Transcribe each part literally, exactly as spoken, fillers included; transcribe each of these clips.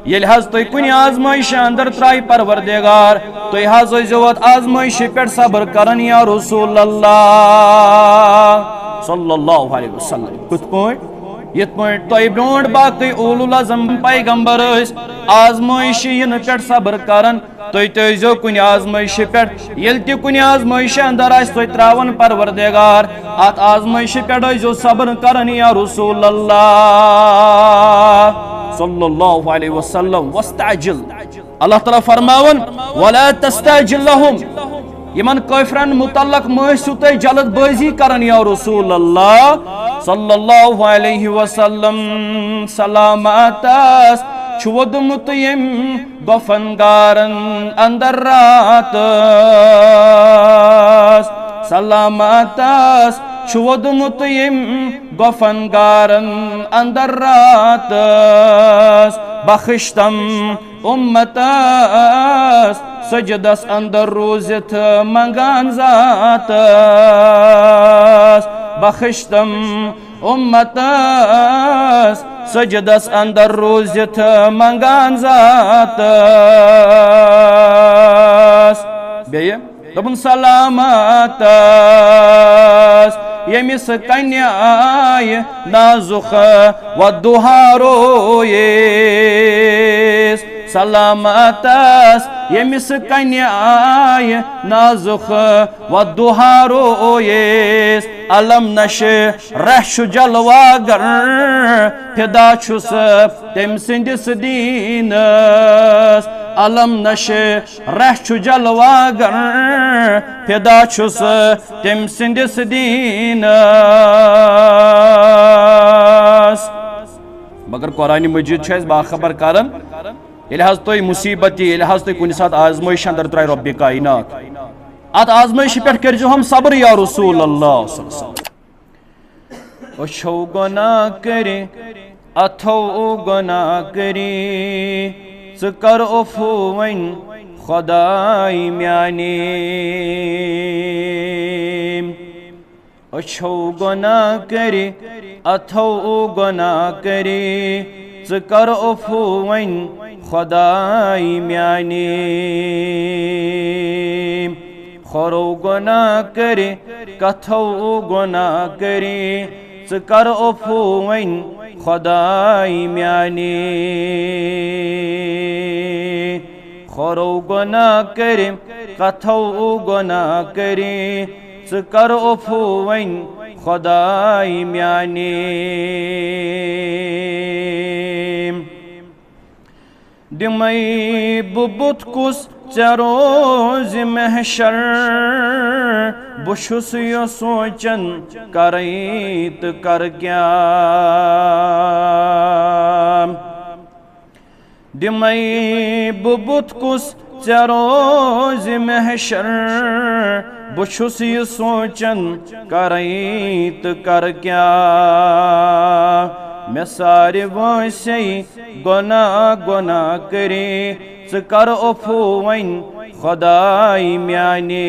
ییٚلہِ حظ تُہۍ کُنہِ آزمٲیشہِ اندر ترٛایہِ پروردگار، تُہۍ حظ ٲسۍزیو اتھ آزمٲیشہِ پٮ۪ٹھ صبر کران یا رسول اللہ صلی اللہ علیہ وسلم۔ کِتھ پٲٹھۍ؟ یِتھ پٲٹھۍ تۄہہِ برونٛٹھ باقٕے اولو العزم پیغمبر ٲسۍ آزمٲیشہِ یِنہٕ پٮ۪ٹھ صبر کران، تُہۍ تہِ ٲسۍزیو کُنہِ آزمٲیشہِ پٮ۪ٹھ۔ ییٚلہِ تہِ کُنہِ آزمٲیشہِ اندر آسہِ تُہۍ ترٛاوان پروردگار، اتھ آزمٲیشہِ پٮ۪ٹھ ٲسۍزیو صبر کران یا رسول اللہ صلی اللہ علیہ وسلم۔ واستعجل، اللہ تعالیٰ فرماوان، ولا تستعجل لهم، یِمن کٲفرن متعلق مہ ٲسِو تُہۍ جلد بٲزی کران یا رسول اللہ صلی اللہ علیہ وسلم۔ سلامتس چھُ ووٚدمُت ییٚمۍ گۄپھن غارن اندر راتس۔ سلامتس چھُ ووٚدمُت ییٚمۍ گۄپھن غارن اندر راتس۔ بخشتم امتس سجدس اندر روٗزِتھ منگان ذاتس۔ بخشتم امتس سجدس اندر روٗزِتھ منگان ذاتس۔ بیٚیہِ دوٚپُن، سلامتس ییٚمِس کنہِ آیہِ نازُک والضحیٰ رویس۔ سلامتس ییٚمِس کنہِ آیہِ نازُک والضحیٰ رویس۔ الم نشرح چھُ جلوہ گر، فدا چھُس تٔمۍ سٕنٛدِس دیٖنس۔ الم نشرح چھُ جلوہ گر، فدا چھُس تٔمۍ سٕنٛدِس دیٖنس۔ مگر قرآن مجید چھُ اَسہِ باخبر کران، ییٚلہِ حظ تۄہہِ مصیبت یی، ییٚلہِ حظ تۄہہِ کُنہِ ساتہٕ آزمٲیش اندر ترٛایہِ رۄبِ کائنات، اتھ آزمٲیشہِ پٮ۪ٹھ کٔرۍزیو ہم صبر یا رسول اللہ صلی اللہ علیہ وسلم۔ أچھو گۄناہ کٔرِتھ، اتھو گۄناہ کٔرِتھ، ژٕ کر عفو وۄنۍ خۄداے میانہِ۔ أچھو گۄناہ کٔرِتھ، اتھو گۄناہ کٔرِتھ، ژٕ کر عفو وۄنۍ خۄداے میانہِ۔ کھۄرو گۄناہ کٔرِتھ، کتھو گۄناہ کٔرِتھ، ژٕ کر عفو وۄنۍ خۄداے میانہِ۔ کھۄرو گۄناہ کٔرِتھ، کتھو گۄناہ کٔرِتھ، ژٕ کر عفو وۄنۍ خۄداے میانہِ۔ دِمَے بہٕ بُتھ کُس ژےٚ روزِ محشر، بہٕ چھُس یہِ سونٛچان کرے تہٕ کرٕ کیٛاہ۔ دِمَے بہٕ بُتھ کُس ژےٚ روزِ محشر، بہٕ چھُس یہِ سونٛچان کرے تہٕ کرٕ کیٛاہ۔ مےٚ سارِ وٲنٛسے گۄناہ گۄناہ کٔرِتھ، ژٕ کر عفو وۄنۍ خۄداے میانہِ۔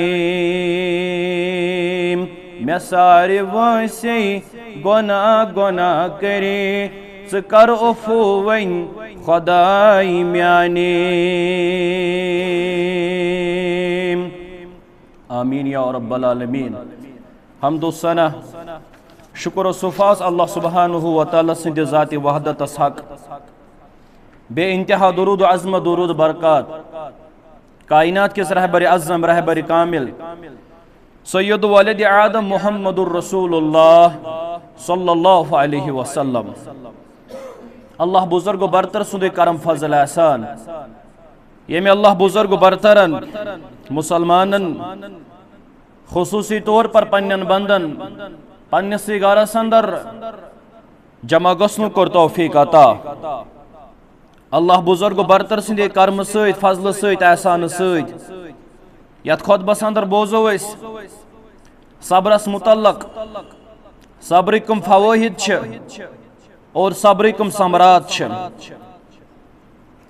مےٚ سارِ وٲنٛسے گۄناہ گۄناہ کٔرِتھ، ژٕ کر عفو وۄنۍ خۄداے میانہِ۔ آمین یا رب العالمین۔ حمد و ثنا، شکر و صفاس اللہ سبحانہ و تعالیٰ سٕنٛدِ ذاتِ وحدتس حق۔ بے انتہا درود و عظمت، درود برکات کائنات کِس رہبرِ اعظم، رہبرِ کامل، سید ولد آدم محمد رسول اللہ صلی اللہ علیہ وسلم۔ اللہ بزرگ و برتر سُنٛدُے کرم فضل احسان، ییٚمہِ اللہ بزرگ و برترن مسلمانن خصوصی طور پر پننٮ۪ن بندن پننِسٕے گرس اندر جمع گژھنُک کوٚر توفیق عطا۔ اللہ بزرگ و برتر سٕنٛدِ کرمہٕ سۭتۍ، فضلہٕ سۭتۍ، احسانہٕ سۭتۍ یتھ خطبس اندر بوزو أسۍ صبرس متعلق، صبرٕکۍ کم فوٲہد چھِ اور صبرٕکۍ کم ثمرات چھِ۔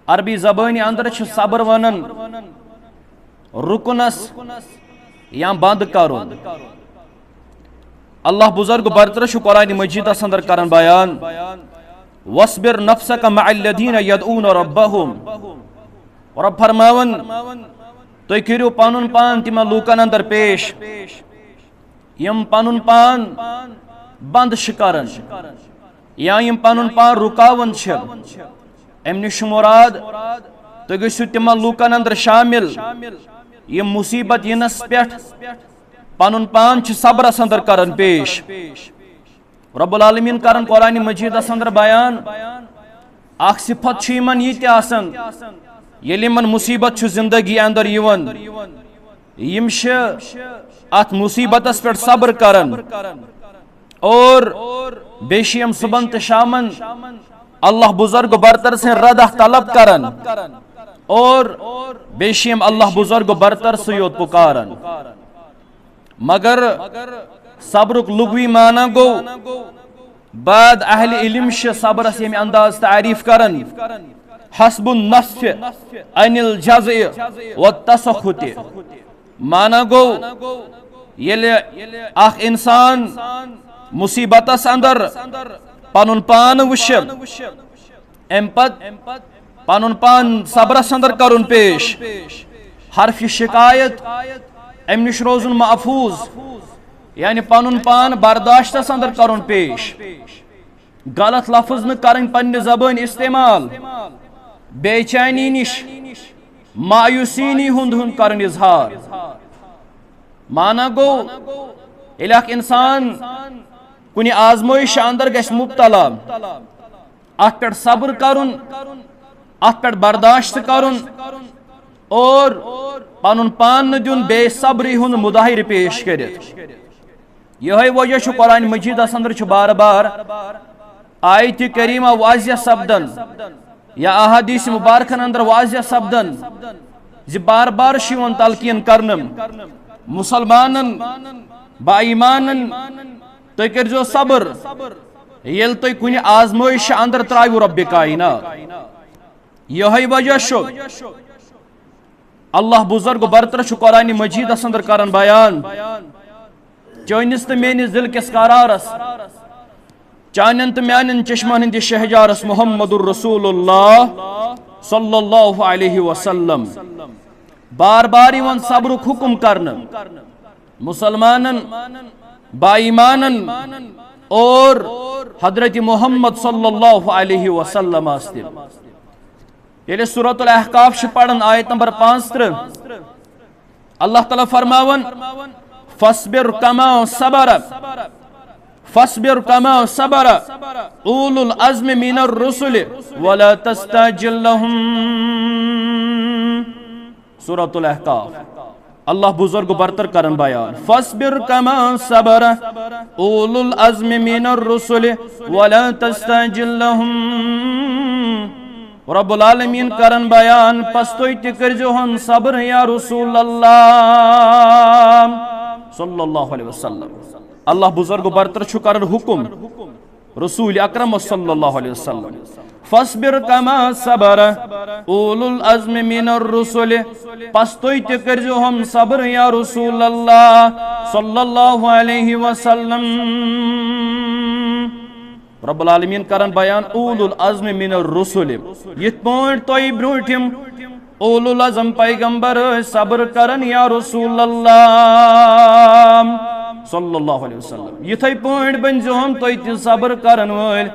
عربی زبٲنہِ اندر چھُ صبر ونان رُکنس یا بند کرُن۔ اللہ بزرگ برتر چھُ قرآن مجیدس اندر کران بیان، وَاصْبِرْ نَفْسَكَ مَعَ الَّذِينَ يَدْعُونَ رَبَّهُمْ۔ رۄب فرماوان، تُہۍ کٔرِو پنُن پان تِمن لوٗکن اندر پیش، یِم پنُن پان بند چھِ کران یا یِم پنُن پان رُکاوان چھِ۔ امہِ نِش چھُ مُراد، تُہۍ گٔژھِو تِمن لوٗکن اندر شٲمِل، یِم مُصیٖبت یِنس پٮ۪ٹھ پنُن پان چھِ صبرس اندر کران پیش۔ رب العالمین کرن قرآن مجیدس اندر بیان، اکھ صفت چھُ یِمن یہِ تہِ آسان، ییٚلہِ یِمن مُصیٖبت چھُ زندگی اندر یِوان، یِم چھِ اتھ مُصیٖبتس پٮ۪ٹھ صبر کران، اور بیٚیہِ چھِ یِم صبحن تہٕ شامن اللہ بزرگ برتر سٕنٛز رضا طلب کران، اور بیٚیہِ چھِ یِم اللہ بزرگ برتر سٕے یوت پُکاران۔ مگر صبرُک لغوی معنی گوٚو، بعض اہل علم چھِ صبرس ییٚمہِ انداز تعریف کران، حسب النفس عن الجزع والتسخط۔ معنی گوٚو، ییٚلہِ اکھ انسان مُصیٖبتس اندر پنُن پان وٕچھِ، امہِ پتہٕ پنُن پان صبرس اندر کرُن پیش، حرف شکایت امہِ نِش روزُن محفوظ، یعنی پنُن پان برداشتس اندر کرُن پیش، غلط لفظ نہٕ کرٕنۍ پننہِ زبٲنۍ استعمال، بے چینی نِش مایوسیٖنی ہُنٛد ہُنٛد کرُن اظہار۔ معنی گوٚو، ییٚلہِ اکھ انسان کُنہِ آزمٲیشہِ اندر گژھِ مبتلا، اتھ پٮ۪ٹھ صبر کرُن، اتھ پٮ۪ٹھ برداشت کرُن، اور پنُن پان نہٕ دیُن بے صبری ہُنٛد مظاہرٕ پیش کٔرِتھ۔ یِہوٚے وجہ چھُ قرآن مجیدس اندر چھُ بار بار آیت کریمہ واضح سپدان یا احادیث مبارکن اندر واضح سپدان زِ بار بار چھُ یِوان تلقین کرنہٕ مُسلمانن، با ایمانن، تُہۍ کٔرزیو صبر، ییٚلہِ تُہۍ کُنہِ آزمٲیشہِ اندر ترٛٲوِو رۄبِ کائنات۔ یِہوٚے وجہ چھُ اللہ بزرگ برتر چھُ قرآن مجیدس اندر کران بیان، چٲنِس تہٕ میٲنِس دِل کِس قرارس، چانٮ۪ن تہٕ میانٮ۪ن چشمن ہٕنٛدِس شہجارس محمد رسول اللہ صلی اللہ علیہ وسلم بار بار یِوان صبرُک حکم کرنہٕ۔ مُسلمانن، با ایمانن اور حضرت محمد صلی اللہ علیہ وسلم آس تہِ۔ ییٚلہِ سورۃ الاحقاف چھِ پران، آیت نمبر پانٛژترٕہ، اللہ تعالیٰ فرماوان، فاصبر کما صبر، فاصبر کما صبر اولو العزم من الرسل ولا تستعجل لهم۔ سورۃ الاحقاف۔ اللہ بزرگ برتر کرن بیان، فاصبر کما صبر اولو العزم من الرسل ولا تستعجل لهم۔ رب العالمین کرن بیان، پس تُہۍ تہِ کٔرزیو ہن صبر یا رسول اللہ صلی اللہ علیہ وسلم۔ اللہ بزرگ برتر چھُ کران حکم رسول اکرم صلی اللہ علیہ وسلم، فاصبر کما صبر اولو العزم من الرسل، پس تُہۍ تہِ کٔرزیو ہم صبر یا رسول اللہ صلی اللہ علیہ وسلم۔ رب العالمین کرن بیان اولو العزم من الرسل، یِتھ پٲٹھۍ تۄہہِ برونٛٹھِم اولو العزم پیغمبر ٲسۍ صبر کران یا رسول اللہ صلی اللہ علیہ وسلم، یِتھے پٲٹھۍ بٔنزیو ہم تُہۍ تہِ صبر کرن وٲلۍ۔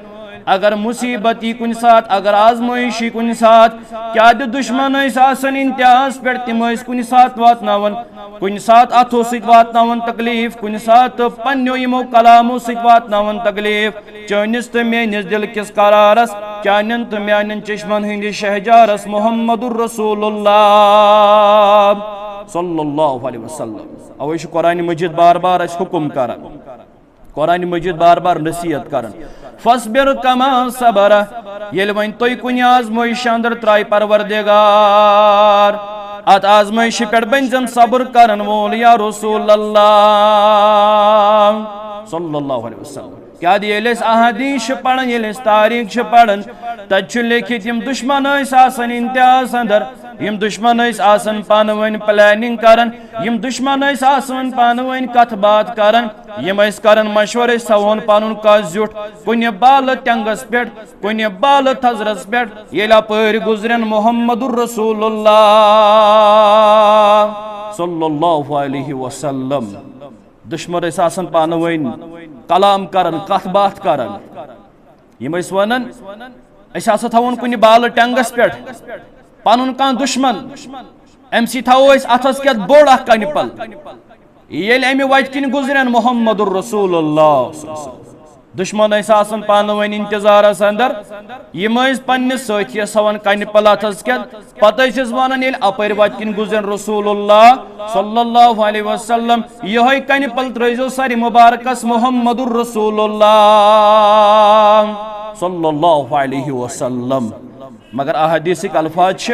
اگر مصیبت یی کُنہِ ساتہٕ، اگر آزمٲیش یی کُنہِ ساتہٕ، کیٛاہ تہِ دشمن ٲسۍ آسان انتہاہس پٮ۪ٹھ، تِم ٲسۍ کُنہِ ساتہٕ واتناوان، کُنہِ ساتہٕ اتھو سۭتۍ واتناوان تکلیف، کُنہِ ساتہٕ پننیو یِمو کلامو سۭتۍ واتناوان تکلیف۔ چٲنِس تہٕ میٲنِس دِل کِس قرارس، چانٮ۪ن تہٕ میانٮ۪ن چشمن ہٕنٛدِس شہجارس محمد رسول اللہ صلی اللہ علیہ وسلم۔ اوے چھُ قرآن مجید بار بار اسہِ حکم کران، قرآن مجید بار بار نصیحت کران، فاصبر کما صبر۔ ییٚلہِ وۄنۍ تُہۍ کُنہِ آزمٲیشہِ اندر ترٛایہِ پروردگار، اتھ آزمٲیشہِ پٮ۪ٹھ بٔنزٮ۪ن صبر کرن وول یا رسول اللہ صلی اللہ علیہ وسلم۔ کیٛاہ ییٚلہِ أسۍ احادیث چھِ پران، ییٚلہِ أسۍ تاریخ چھِ پران، تتہِ چھُ لیکھِتھ، یِم دُشمن ٲسۍ آسان انتہاہس اندر، یِم دُشمن ٲسۍ آسان پانہٕ ؤنۍ planning کران، یِم دُشمن ٲسۍ آسان پانہٕ ؤنۍ کتھ باتھ کران، یِم ٲسۍ کران مشورٕ، أسۍ تھاوون پنُن کانٛہہ زیُٹھ کُنہِ بالہٕ ٹینگس پٮ۪ٹھ، کُنہِ بالہٕ تھزرس پٮ۪ٹھ، ییٚلہِ اپٲرۍ گُزرن محمد رسول اللہ صلی اللہ علیہ وسلم۔ دُشمن ٲسۍ آسان پانہٕ ؤنۍ کلام کران، کتھ باتھ کران۔ یِم ٲسۍ ونان، أسۍ ہسا تھاوون کُنہِ بالہٕ ٹینگس پٮ۪ٹھ پنُن کانٛہہ دُشمن، أمۍ سٕے تھاوو أسۍ اتھس کٮ۪تھ بوٚڑ اکھ کنہِ پل۔ ییٚلہِ امہِ وتہِ کِنۍ گُزرن محمد رسول اللہ صلی اللہ علیہ وسلم۔ دُشمن ٲسۍ آسان پانہٕ ؤنۍ انتظارس اندر، یِم ٲسۍ پننِس سٲتھیس تھاوان کنہِ پل اتھس کٮ۪تھ، پتہٕ ٲسِس ونان، ییٚلہِ اپٲرۍ وتہِ کِنۍ گُزرن رسول اللہ صلی اللہ علیہ وسلم، یِہوٚے کنہِ پل ترٲیزیو سرِ مبارکس محمد رسول اللہ صلی اللہ علیہ وسلم۔ مگر احادیثٕکۍ الفاظ چھِ،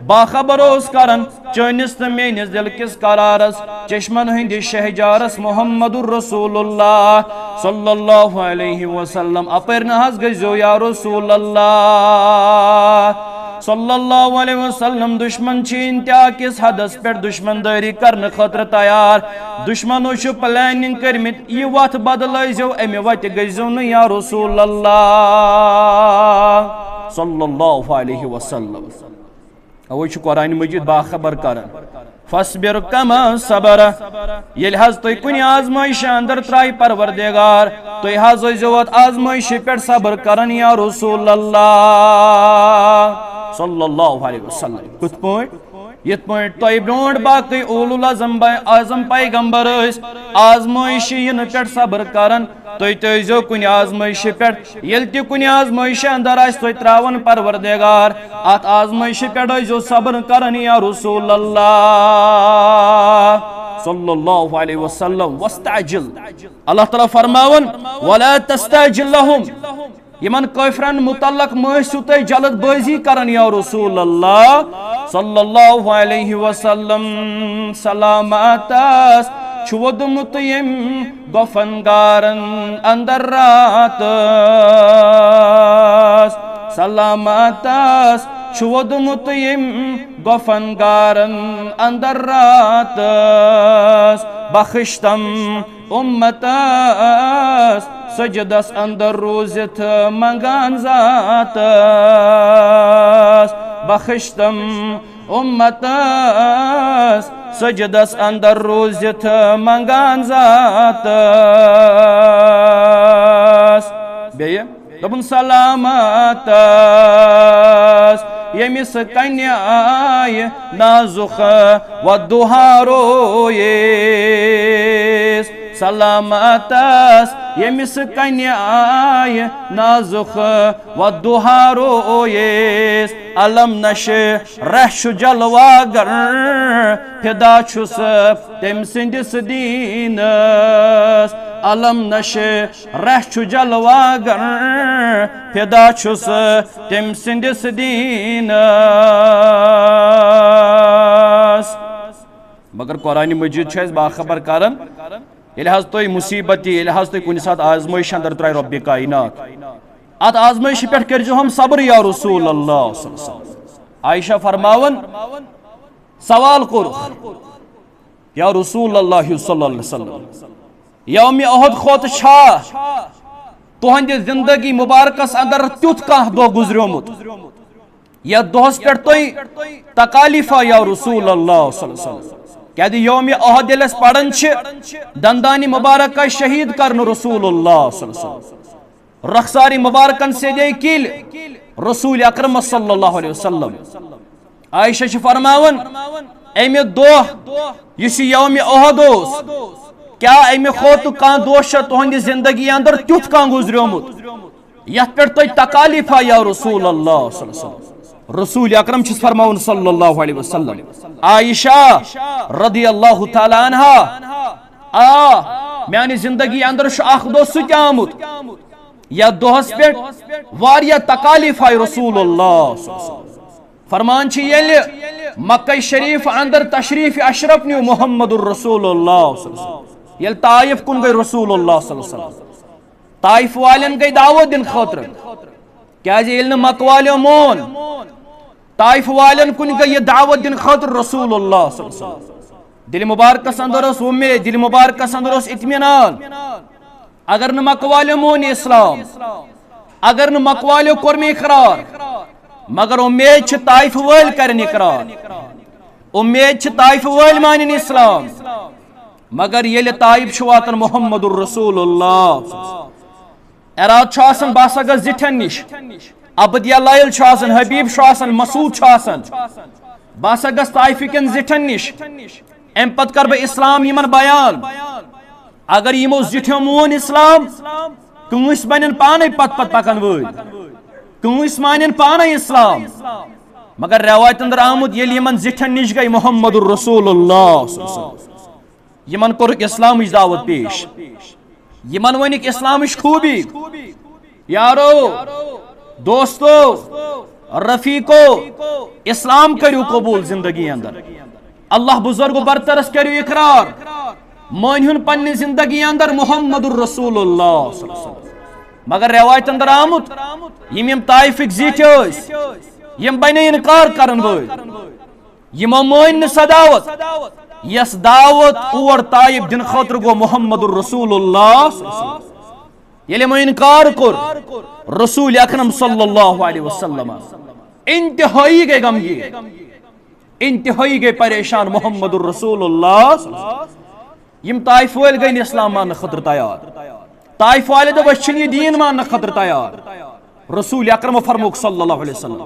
باخبر اوس کران چٲنِس تہٕ میٲنِس دِل کِس قرارس، چشمن ہٕنٛدِس شہجارس محمد رسول اللہ صلی اللہ علیہ وسلم۔ اپٲرۍ نہ حظ گٔژھۍزیو یا رسول اللہ صلی اللہ علیہ وسلم۔ دُشمن چھِ انتہا کِس حدس پٮ۪ٹھ دُشمن دٲری کرنہٕ خٲطرٕ تیار۔ دُشمنو چھُ planning کٔرمٕتۍ، یہِ وتھ بدلٲیزیو، امہِ وتہِ گٔژھۍزیو نہٕ یا رسول اللہ صلی اللہ علیہ وسلم۔ اوے چھُ قرآن مجید باخبر کران، فاصبر کما صبر۔ ییٚلہِ حظ تُہۍ کُنہِ آزمٲیشہِ اندر ترٛایہِ پروردگار، تُہۍ حظ ٲسۍزیو اتھ آزمٲیشہِ پٮ۪ٹھ صبر کران یا رسول اللہ صلی اللہ علیہ وسلم۔ کِتھ پٲٹھۍ؟ یِتھ پٲٹھۍ تۄہہِ برونٛٹھ باقٕے اولو العزم بے-، اعظم پیغمبر ٲسۍ آزمٲیشہِ یِنہٕ پٮ۪ٹھ صبر کران، تُہۍ تہِ ٲسۍزیو کُنہِ آزمٲیشہِ پٮ۪ٹھ۔ ییٚلہِ تہِ کُنہِ آزمٲیشہِ اندر آسہِ تۄہہِ ترٛاوان پروردگار، اتھ آزمٲیشہِ پٮ۪ٹھ ٲسۍزیو صبر کران یا رسول اللہ صلی اللہ علیہ وسلم۔ واستعجل، اللہ تعالیٰ فرماوان، ولا تستعجل لهم۔ یِمن کٲفرن متعلق مہ ٲسِو تُہۍ جلد بٲزی کران یا رسول اللہ صلی اللہ علیہ وسلم۔ سلامتس چھُ ووٚدمُت ییٚمۍ گۄپھن غارن اندر راتس۔ سلامتس چھُ ووٚدمُت ییٚمۍ گۄپھن غارن اندر راتس۔ بخش تم امتس سجدس اندر روٗزِتھ منگان ذاتس۔ بخش تم امتس سجدس اندر روٗزِتھ منگان ذاتس۔ بیٚیہِ دوٚپُن، سلامتس ییٚمِس کنہِ آیہِ نازُک و دُہارو ییس۔ سلامتس ییٚمِس کنہِ آیہِ نازُک و دُہارو ییس۔ علم نشہِ رہ چھُ جلوہ گر، فدا چھُس تٔمۍ سٕنٛدِس دیٖنس۔ علم نشہِ رہ چھُ جلوہ گر، فدا چھُس تٔمۍ سٕنٛدِس دیٖنس۔ مگر قرآن مجید چھُ اَسہِ باخبر کران، ییٚلہِ حظ تُہۍ مُصیبت یی، ییٚلہِ حظ تُہۍ کُنہِ ساتہٕ آزمٲیشہِ اندر ترٛایہِ رۄبِ کائنات، اتھ آزمٲیشہِ پٮ۪ٹھ کٔرۍزیو ہم صبر یا رسول اللہ صلی اللہ علیہ وسلم۔ عائشہ فرماوان، سوال کوٚرُکھ، یا رسول اللہ صلی اللہ علیہ وسلم، یوم احد کھۄتہٕ چھا تُہنٛدِ زندگی مبارکس اندر تیُتھ کانٛہہ دۄہ گُزریومُت، یتھ دۄہس پٮ۪ٹھ تُہۍ تکالیفا یا رسول اللہ صلی اللہ علیہ وسلم؟ کیازِ یوم احد ییٚلہِ أسۍ پران چھِ، دندانِ مبارکہ شہید کرنہٕ رسول اللہ صلی اللہ علیہ وسلم، رخسارِ مبارکن سیدے کِلۍ رسول اکرم صلی اللہ علیہ وسلم۔ عائشہ چھِ فرماوان، امہِ دۄہ یُس یہِ یوم احد اوس، کیٛاہ امہِ کھۄتہٕ کانٛہہ دۄہ چھا تُہنٛدِ زندگی اندر تیُتھ کانٛہہ گُزریومُت، یتھ پٮ۪ٹھ تۄہہِ تکالیف آیہِ یا رسول اللہ صلی اللہ علیہ وسلم؟ رسول اکرم چھُس فرماوان صلی اللہ علیہ وسلم، عائشہ رضی اللہ تعالیٰ عنہا، آ، میانہِ زندگی اندر چھُ اکھ دۄہ سُہ تہِ آمُت، یتھ دۄہس پٮ۪ٹھ واریاہ تکالیف آیہِ رسول اللہ صلی اللہ علیہ وسلم۔ فرمان چھِ، ییٚلہِ مکہ شریف اندر تشریف اشرف نیو محمد الرسول اللہ صلی اللہ علیہ وسلم، ییٚلہِ طائف کُن گٔے رسول اللہ صلی اللہ علیہ وسلم، طائف والٮ۪ن گٔے دعوت دِنہٕ خٲطرٕ، کیازِ ییٚلہِ نہٕ مکہٕ والٮ۪و مون، طائف والٮ۪ن کُن گٔے یہِ دعوت دِنہٕ خٲطرٕ رسول اللہ صلی اللہ علیہ وسلم۔ دِلہِ مبارکس اندر ٲس وۄمید، دِلہِ مبارکس اندر اوس اطمینان۔ اگر نہٕ مکہٕ والٮ۪و مون اسلام، اگر نہٕ مکہٕ والٮ۪و کوٚر مےٚ اقرار، مگر امید چھِ طائف وٲلۍ کرن اقرار، امید چھِ طائف وٲلۍ مانن اسلام۔ مگر ییٚلہِ طائف چھُ واتان محمد رسول اللہ، ارادٕ چھُ آسان بہٕ ہسا گژھٕ زِٹھٮ۪ن نِش، عبدیہ لائل چھُ آسان، حبیب چھُ آسان، مسعود چھُ آسان، بہٕ ہسا گژھٕ طائفہٕ کٮ۪ن زِٹھٮ۪ن نِش۔ امہِ پتہٕ کرٕ بہٕ اسلام یِمن بیان۔ اگر یِمو زِٹھیو مون اسلام، کٲنٛسہِ بنن پانے پتہٕ پتہٕ پکن وٲلۍ، کٲنٛسہِ مانن پانے اسلام۔ مگر روایت اندر آمُت، ییٚلہِ یِمن زِٹھٮ۪ن نِش گٔے محمد رسول اللہ صلی اللہ علیہ وسلم، یِمن کوٚرُکھ اسلامٕچ دعوت پیش، یِمن ؤنِکھ اسلامٕچ خوٗبی، یارو، دوستو، رفیقو، اسلام کٔرِو قبول زندگی اندر۔ اللہ بزرگ و برترس کٔرِو اقرار، مٲنۍ ہُن پننہِ زندگی اندر محمد رسول اللہ صلی اللہ علیہ وسلم۔ مگر روایت اندر آمُت، یِم یِم طائفٕکۍ زِٹھۍ ٲسۍ، یِم بنے انکار کرن وٲلۍ، یِمو مٲنۍ نہٕ سۄ دعوت، یۄس دعوت اور طائف دِنہٕ خٲطرٕ گوٚو محمد رسول اللہ صلی اللہ علیہ وسلم۔ ییٚلہِ یِمو انکار کوٚر رسول اکرم صلی اللہ علیہ وسلم، انتہٲئی گٔے غمگیٖن، انتہٲئی گٔے پریشان محمد رسول اللہ صلی اللہ علیہ وسلم۔ یِم طائف وٲلۍ گٔے نہٕ اسلام ماننہٕ خٲطرٕ تیار۔ طائف والٮ۪و دوٚپ، أسۍ چھِنہٕ یہِ دیٖن ماننہٕ خٲطرٕ تیار۔ رسول اکرم فرمووُکھ صلی اللہ علیہ وسلم،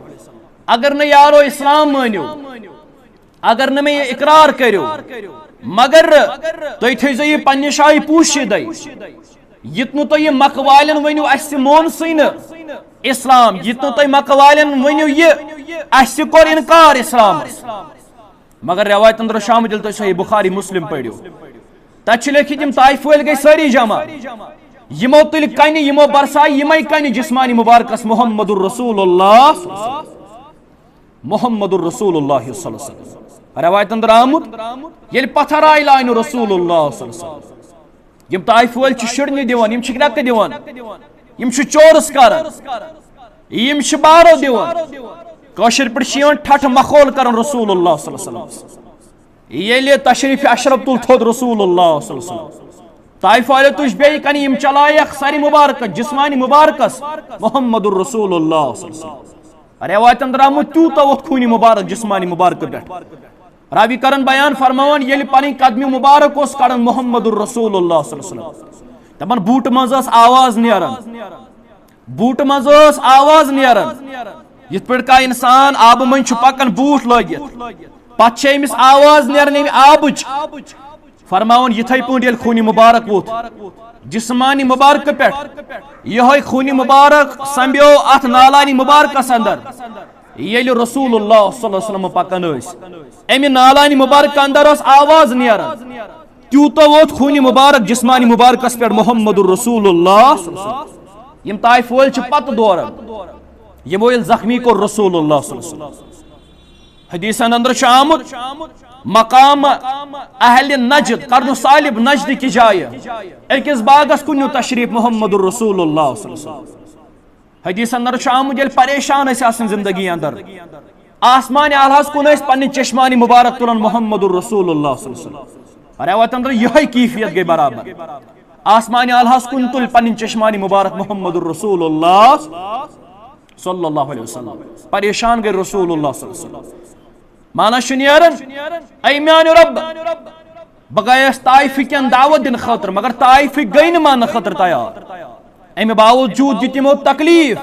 اگر نہٕ یارو اسلام مٲنِو، اگر نہٕ مےٚ یہِ اقرار کٔرِو، مگر تُہۍ تھٲیزیو یہِ پننہِ جایہِ پوٗشِدَے۔ یُتھ نہٕ تۄہہِ یہِ مکہٕ والٮ۪ن ؤنِو، اَسہِ مون سٕے نہٕ اسلام، یُتھ نہٕ تۄہہِ مکہٕ والٮ۪ن ؤنِو یہِ، اَسہِ کوٚر انکار اسلامس۔ مگر روایت اندر شامت، ییٚلہِ تۄہہِ صحیح بخاری مسلم پٔرِو، تتہِ چھُ لیکھِتھ، یِم طائف وٲلۍ گٔے سٲری جمع، یِمو تُلۍ کنہِ، یِمو برسایہِ یِمے کنہِ جسمانی مبارکس محمد رسول اللہ، محمد رسول اللہ صلی اللہ علیہ وسلم۔ روایت اندر آمُت، ییٚلہِ پتھر آیہِ لاینہٕ رسول اللہ صلی اللہ علیہ وسلم، یِم طائف وٲلۍ چھِ شُرنہِ دِوان، یِم چھِ گرٛٮ۪کہٕ دِوان، یِم چھِ چورس کران، یِم چھِ بارو دِوان۔ کٲشِر پٲٹھۍ چھِ یِوان ٹھٹھٕ مخول کران رسول اللہ صلی اللہ علیہ وسلم۔ ییٚلہِ تشریف اشرف تُل تھوٚد رسول اللہ صلی اللہ علیہ وسلم، طائف والٮ۪و تُج بیٚیہِ کنہِ یِم چلایکھ سرِ مبارکس، جسمانی مبارکس محمد رسول اللہ صلی اللہ علیہ وسلم۔ روایتن درٛامُت تیوٗتاہ ووٚتھ خوٗنہِ مبارک جسمانی مبارکہٕ پٮ۪ٹھ۔ راوی کرن بیان فرماوان، ییٚلہِ پنٕنۍ قدمہِ مبارک اوس کڑان محمد رسول اللہ صلی اللہ علیہ وسلم، دپان بوٗٹہٕ منٛز ٲس آواز نیران، بوٗٹہٕ منٛز ٲس آواز نیران، یِتھ پٲٹھۍ کانٛہہ انسان آبہٕ مٔنٛزۍ چھُ پکان بوٗٹھ لٲگِتھ، پتہٕ چھِ أمِس آواز نیران اَمہِ آبٕچ۔ فرماوان یِتھے پٲٹھۍ ییٚلہِ خوٗنہِ مبارک ووٚتھ جسمانہِ مبارکہٕ پٮ۪ٹھ، یِہوٚے خوٗنہِ مبارک سمبیو اتھ نالانہِ مبارکس اندر۔ ییٚلہِ رسول اللہ صلی اللہ علیہ وسلم پکان ٲسۍ، امہِ نالانہِ مبارکہٕ اندر ٲس آواز نیران، تیوٗتاہ ووت خوٗنہِ مبارک جسمانہِ مبارکس پٮ۪ٹھ محمد رسول اللہ صلی اللہ علیہ وسلم۔ یِم طائف وٲلۍ چھِ پتہٕ دوران، یِمو ییٚلہِ زخمی کوٚر رسول اللہ صلی اللہ علیہ وسلم۔ حدیثن اندر چھُ آمُت، مقام اہل نجد، قرن ثعالب نجد کہِ جایہِ، أکِس باغس کُن نیوٗ تشریف محمد رسول اللہ صلی اللہ علیہ وسلم۔ حدیث اندر چھُ آمُت، ییٚلہِ پریشان ٲسۍ آسان زندگی اندر، آسمان اعلیٰ ہس کُن ٲسۍ پننہِ چشمانِ مبارک تُلان محمد رسول اللہ صلی اللہ علیہ وسلم۔ روایت اندر یِہے کیفیت گٔے برابر۔ آسمان اعلیٰ ہس کُن تُلۍ پننہِ چشمانِ مبارک محمد رسول اللہ صلی اللہ علیہ وسلم۔ پریشان گٔے رسول اللہ صلی اللہ علیہ وسلم۔ معنی چھُ نیران، اے میانہِ رۄب، بہٕ گٔیَس طائفہٕ کٮ۪ن دعوت دِنہٕ خٲطرٕ، مگر طائفٕکۍ گٔے نہٕ ماننہٕ خٲطرٕ تیار۔ اَمہِ باوجوٗد دیُت تِمو تکلیف،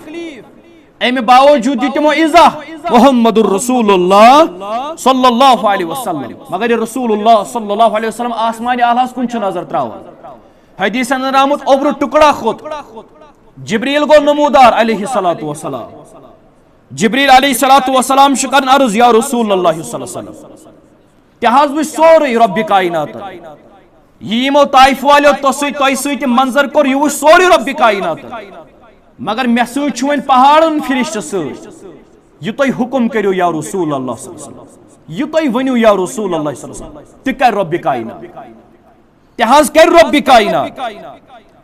اَمہِ باوجوٗد دیُت تِمو ایزا محمد رسول اللہ صلی اللہ علیہ وسلم۔ مگر یہِ رسول اللہ صلی اللہ علیہ وسلم آسمانِ اعلیٰ ہس کُن چھُ نظر تراوان۔ حدیثن اندر آمُت، اوٚبرٕ ٹُکڑا کھوٚت، جبریل گوٚو نمودار علیہ الصلوۃ والسلام۔ جبریل علیہ الصلوۃ والسلام چھُ کران عرض، یا رسول اللہ صلی اللہ علیہ وسلم، تہِ حظ وٕچھ سورُے رۄبِ کائناتن۔ یہِ یِمو طائف والیو تۄہہِ سۭتۍ، تۄہہِ سۭتۍ یہِ منظر کوٚر، یہِ وٕچھ سورُے رۄبِ کائناتن۔ مگر مےٚ سۭتۍ چھُ وۄنۍ پہاڑن فرشتہٕ سۭتۍ۔ یہِ تۄہہِ حکم کٔرِو یا رسول اللہ صلی اللہ علیہ وسلم، یہِ تۄہہِ ؤنِو یا رسول اللہ صلی اللہ علیہ وسلم، تہِ کرِ رۄبِ کائنات۔ تہِ حظ کرِ رۄبِ کائنات۔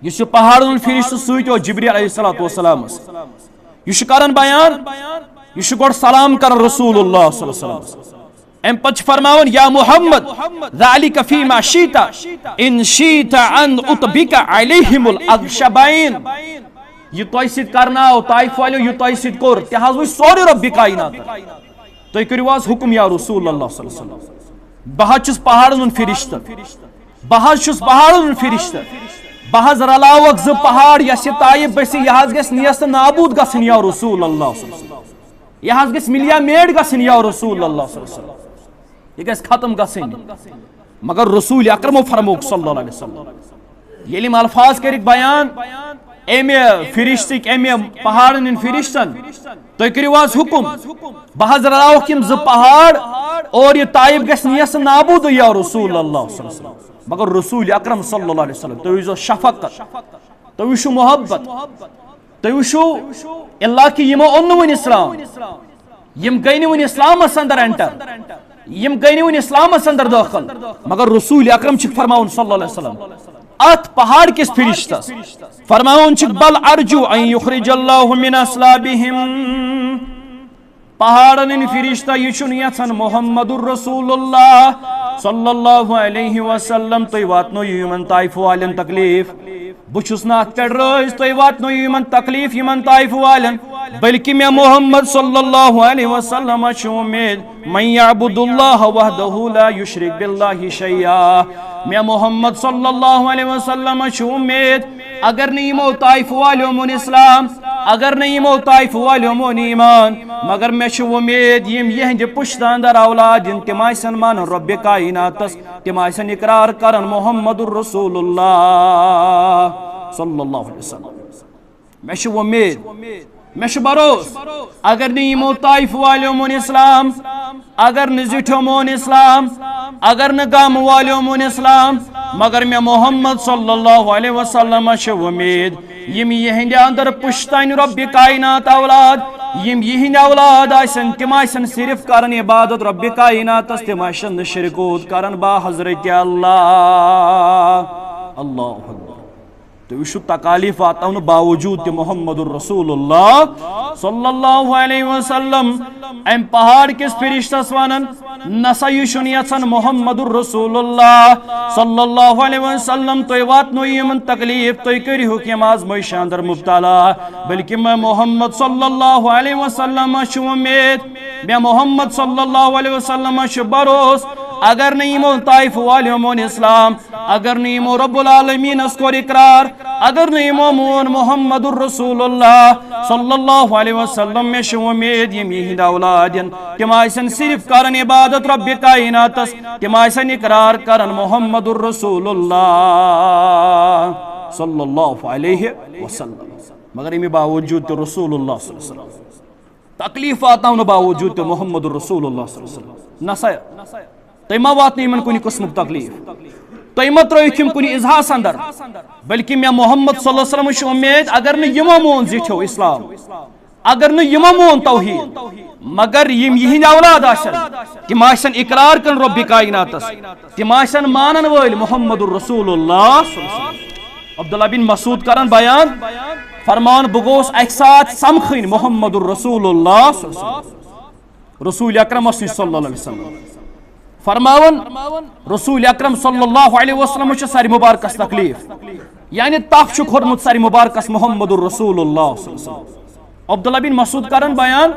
یُس یہِ پہاڑن ہُنٛد فرشتہٕ سۭتۍ اوس جبریل علیہ الصلوۃ والسلامس، یہِ چھُ کران بیان، یہِ چھُ گۄڈٕ سلام کران رسول اللہ صلی اللہ علیہ وسلمس۔ امہِ پتہٕ چھُ فرماوان، یا محمد، ذالک فیما شیت، ان شیت ان اطبق علیہم الاخشبین۔ یہِ تۄہہِ سۭتۍ کرناو طائف والیو، یہِ تۄہہِ سۭتۍ کوٚر، تہِ حظ وٕچھ سورُے رۄبِ کاینات۔ تُہۍ کٔرِو حظ حُکُم یا رسول اللہ صلی اللہ علیہ وسلم۔ بہٕ حظ چھُس پہاڑن ہُنٛد فرشتہٕ، بہٕ حظ چھُس پہاڑن ہُنٛد فرشتہٕ، بہٕ حظ رلاوکھ زٕ پہاڑ، یۄس یہِ طائف بسی، یہِ حظ گژھِ نیست نابود گژھٕنۍ یا رسول اللہ صلی اللہ علیہ وسلم۔ یہِ حظ گژھِ ملیا میٹ گژھٕنۍ یا رسول اللہ صلی اللہ علیہ وسلم۔ یہِ گژھِ ختم گژھٕنۍ۔ مگر رسول اکرمو فرمووُکھ صلی اللہ علیہ وسلم، ییٚلہِ یِم الفاظ کٔرِکھ بیان امہِ فرشتٕکۍ، امہِ پہاڑن ہٕنٛدۍ فرشتن، تُہۍ کٔرِو حظ حُکُم، بہٕ حظ رلاوکھ یِم زٕ پہاڑ اور یہِ طائف گژھِ نیست نابود یا رسول اللہ صلی اللہ علیہ وسلم۔ مگر رسول اکرم صلی اللہ علیہ وسلم، تُہۍ وٕچھزیو شفقت، تُہۍ وٕچھِو محبت، تُہۍ وٕچھِو، اللہ کہ یِمو اوٚن نہٕ وُنہِ اسلام، یِم گٔے نہٕ وُنہِ اسلامس اندر enter، یِم گٔے نہٕ وُنہِ اسلامس اندر دٲخل، مگر رسول اکرم چھِ فرماوان صلی اللہ علیہ وسلم اتھ پہاڑ کِس فرشتس، فرماوان چھِ، بل ارجو ان یخرج اللہ من اصلابہم۔ پہاڑن ہٕنٛدۍ فرشتہ، یہِ چھُنہٕ یژھان محمد رسول اللہ صلی اللہ علیہ وسلم تُہۍ واتنٲیِو یِمن طائف والٮ۪ن تکلیف۔ بہٕ چھُس نہٕ اتھ پٮ۪ٹھ رٲضۍ تُہۍ واتنٲیِو یِمن تکلیف، یِمن طائف والٮ۪ن، بلکہ مےٚ محمد صلی اللہ علیہ وسلم چھُ وۄمید، من یعبد اللہ وحدہ لا یشرک باللہ شیئا۔ مےٚ محمد صلی اللہ علیہ وسلم چھُ وۄمید، اگر نہٕ یِمو طائف والیو مون اسلام، اگر نہٕ یِمو طائف والیو مون ایمان، مگر مےٚ چھِ وۄمید یِم یِہنٛدِ پُشتہٕ اندر اولاد یِن، تِم آسن مانان رۄبِ کایناتس، تِم آسن اقرار کران محمد رسول اللہ صلی اللہ علیہ وسلم۔ مےٚ چھِ وۄمید، مےٚ چھُ بھروسہٕ، اگر نہٕ یِمو طائف والیو مون اسلام، اگر نہٕ زِٹھیو مون اسلام، اگر نہٕ گامہٕ والیو مون اسلام، مگر مےٚ محمد صلی اللہ علیہ وسلم چھِ وۄمید، یِم یِہنٛدِ اندر پُشتن رۄبِ کاینات اولاد، یِم یِہنٛدِ اولاد آسن، تِم آسن صرف کران عبادت رۄبِ کایناتس، تِم آسن نہٕ شرکوت کران با حضرت اللہ۔ اللہ اکبر۔ تُہۍ وٕچھِو، تکالیف واتناونہٕ باوجود تہِ محمد رسول اللہ صلی اللہ علیہ وسلم امہِ پہاڑ کِس فرشتس ونان، نسا یہِ چھُنہٕ یژھان محمد رسول اللہ صلی اللہ علیہ وسلم تُہۍ واتنٲیِو یِمن تکلیف، تُہۍ کٔرِہُکھ یِم آزمٲیشہِ اندر مبتلا، بلکہ مےٚ محمد صلی اللہ علیہ وسلم چھُ وۄمید، مےٚ محمد صلی اللہ علیہ وسلم چھُ بھروسہٕ، اگر نہٕ یِمو طائف والیو مون اسلام، اگر نہٕ یِمو رب العالمینس کوٚر اقرار، اگر نہٕ یِمو مون محمد رسول اللہ صلی اللہ علیہ وسلم، مےٚ چھِ وۄمید یِم یِہنٛدۍ اولاد یِن، تِم آسن صرف کران عبادت رۄبِ کایناتس، تِم آسن اقرار کران محمد رسول اللہ صلی اللہ علیہ وسلم۔ مگر امہِ باوجود تہِ رسول اللہ صلی اللہ علیہ وسلم تکلیف واتناونہٕ باوجود تہِ محمد رسول اللہ صلی اللہ علیہ وسلم۔ نسا، تُہۍ ما واتنٲیِو یِمن کُنہِ قٕسمُک تکلیف؟ تُہۍ ما ترٲیِکھ یِم کُنہِ اضحاہس اندر؟ بلکہ مےٚ محمد صلی اللہ علیہ وسلم چھِ وۄمید، اگر نہٕ یِمو مون زِٹھیو اسلام، اگر نہٕ یِمو مون توحید، مگر یِم یِہنٛدۍ اولاد آسن، تِم آسن اقرار کران رۄبِ کایناتس، تِم آسن مانن وٲلۍ محمد رسول اللہ صلی اللہ علیہ وسلم۔ عبداللہ بن مسعود کران بیان، فرمان، بہٕ گوس اکہِ ساتہٕ سمکھٕنۍ محمد رسول اللہ صلی اللہ علیہ وسلم، رسول اکرمس نِش صلی اللہ علیہ وسلم۔ فرماوان، رسول اکرم صلی اللہ علیہ وسلم چھُ سرِ مبارکس تکلیف، یعنی تپھ چھُ کھوٚتمُت سرِ مبارکس محمد رسول اللہ صلی اللہ علیہ وسلم۔ عبداللہ بن مسعود کران بیان،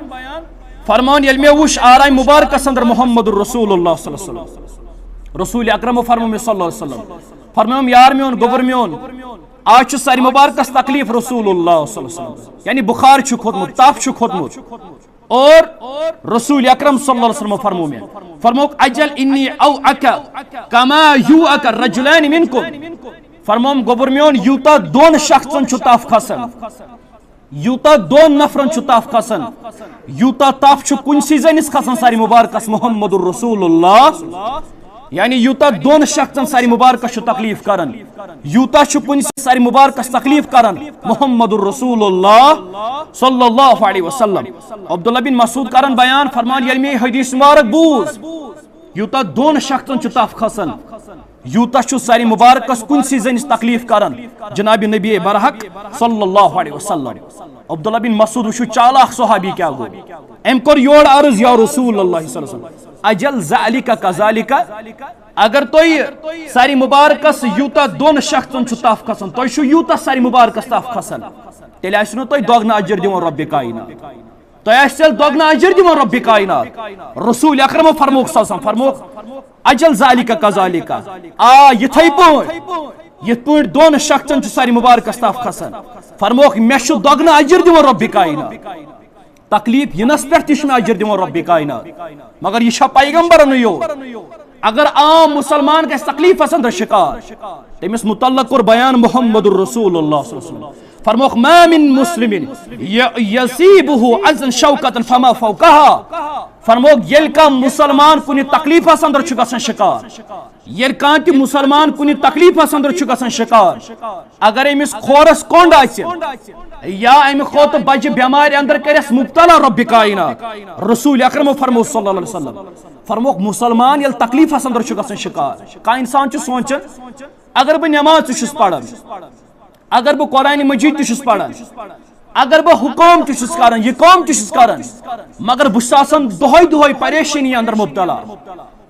فرمان، ییٚلہِ مےٚ وُچھ آرام مبارکس اندر محمد رسول اللہ صلی اللہ علیہ وسلم، رسول اکرم فرمو مےٚ صلی اللہ علیہ وسلم، فرموم، یار میون، گوٚبُر میون، آز چھُ سرِ مبارکس تکلیف رسول اللہ صلی اللہ علیہ وسلم، یعنی بخار چھُ کھوٚتمُت، تپھ چھُ کھوٚتمُت۔ اور رسول اکرم صلی اللہ علیہ وسلم فرمو مےٚ، فرموک، اجل انی اوعک کما یوعک الرجلان منکم۔ فرموم، گوٚبُر میون، یوٗتاہ دۄن شخصن چھُ تپھ کھسان، یوٗتاہ دۄن نفرن چھُ تپھ کھسان، یوٗتاہ تپھ چھُ کُنسٕے زٔنِس کھسان سرِ مبارکس محمد رسول اللہ۔ یعنی یوٗتاہ دۄن شخصن سرِ مبارکس چھُ تکلیف کران، یوٗتاہ چھُ کُنہِ سرِ مبارکس تکلیف کران محمد رسول اللہ صلی اللہ علیہ وسلم۔ عبداللہ بن مسعود کران بیان، فرمان، ییٚلہِ مےٚ یہِ حدیث مبارک بوٗز، یوٗتاہ دۄن شخصن چھُ تپھ کھسان، یوٗتاہ چھُ سارِ مُبارکس کُنسٕے زٔنِس تکلیٖف کران، جناب نبی برحق صلی اللہ علیہ وسلم۔ عبداللہ بن مسعود، وٕچھِو چالاک صحابی کیٛاہ گوٚو۔ أمۍ کوٚر یورٕ عرض، یا رسول اللہ صلی اللہ علیہ وسلم، اجل ذالک کذالک، اگر تۄہہِ سارِ مُبارکس یوٗتاہ دۄن شخصن چھُ تف کھسان، تۄہہِ چھُ یوٗتاہ سارِ مُبارکس تف کھسان، تیٚلہِ آسِو نہٕ تۄہہِ دۄگنہٕ اجر دِوان رۄبِ کاینات۔ تۄہہِ آسہِ تیٚلہِ دۄگنہٕ اجر دِوان رۄبِ کاینات۔ رسول اکرمو فرمووُکھ صلی اللہ علیہ وسلم، فرمووُکھ، اجل ذالک کذالک۔ آ، یِتھے پٲٹھۍ، یِتھ پٲٹھۍ دۄن شخصن چھُ سارِ مُبارکس تف کھسان، فرمووُکھ، مےٚ چھُ دۄگنہٕ اجر دِوان رۄبِ کاینات۔ تکلیٖف یِنس پٮ۪ٹھ تہِ چھُ مےٚ اجر دِوان رۄبِ کاینات۔ مگر یہِ چھا پیغمبرن یوت؟ اگر عام مسلمان گژھِ تکلیٖفس اندر شکار، تٔمِس متعلق کوٚر بیان محمد رسول اللہ صلی اللہ علیہ وسلم۔ فرمووُکھ، ما من مسلم ی-، یصیبہ اذی شوکۃ فما فوقہا۔ فرمووُکھ، ییٚلہِ کانٛہہ مسلمان کُنہِ تکلیٖفس اندر چھُ گژھان شکار، ییٚلہِ کانٛہہ تہِ مسلمان کُنہِ تکلیٖفس اندر چھُ گژھان شکار، اگر أمِس کھورس کونڈ آسہِ یا امہِ کھۄتہٕ بجہِ بٮ۪مارِ اندر کرٮ۪س مبتلا رۄبِ کاینات، رسول اکرمو فرموو صلی اللہ علیہ وسلم، فرمووُکھ، مسلمان ییٚلہِ تکلیٖفس اندر چھُ گژھان شکار، کانٛہہ انسان چھُ سونچان، اگر بہٕ نماز تہِ چھُس پران، اگر بہٕ قرآن مجید تہِ چھُس پران، اگر بہٕ ہُہ کٲم تہِ چھُس کران، یہِ کٲم تہِ چھُس کران، مگر بہٕ چھُس آسان دۄہے دۄہے پریشٲنی اندر مبتلا،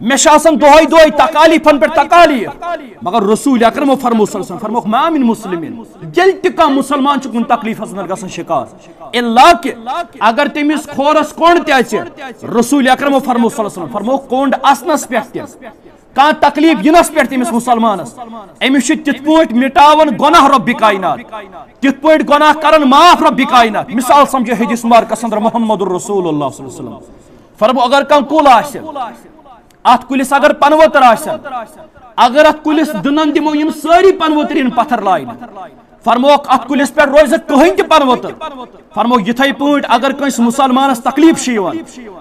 مےٚ چھِ آسان دۄہے دۄہے تکالیٖفن پٮ۪ٹھ تکالیٖف، مگر رسول اکرمو فرموو صلی اللہ علیہ وسلم، فرمووُکھ، ما من مسلمین، ییٚلہِ تہِ کانٛہہ مسلمان چھُ کُنہِ تکلیٖفس اندر گژھان شکار، الا کہ اگر تٔمِس کھورس کونڈ تہِ آسہِ، رسول اکرمو فرموو صلی اللہ علیہ وسلم، فرمووُکھ، کونڈ آسنس پٮ۪ٹھ تہِ، کانٛہہ تکلیٖف یِنس پٮ۪ٹھ تٔمِس مسلمانس، أمِس چھُ تِتھ پٲٹھۍ مٹاوان گۄناہ رۄبِ کاینات، تِتھ پٲٹھۍ گۄناہ کران معاف رۄبِ کاینات۔ مثال سمجھو حدیث مبارکس اندر محمد رسول اللہ صلی اللہ علیہ وسلم۔ فرمو، اگر کانٛہہ کُل آسہِ، اتھ کُلِس اگر پنہٕ ؤتٕر آسن، اگر اتھ کُلِس دٕنن دِمو، یِم سٲری پنہٕ ؤتٕر یِن پتھر لاینہٕ، فرموکھ، اتھ کُلِس پٮ۪ٹھ روزِ نہٕ کٕہٕنۍ تہِ پنہٕ ؤتٕر۔ فرموکھ، یِتھے پٲٹھۍ اگر کٲنٛسہِ مسلمانس تکلیٖف چھُ یِوان،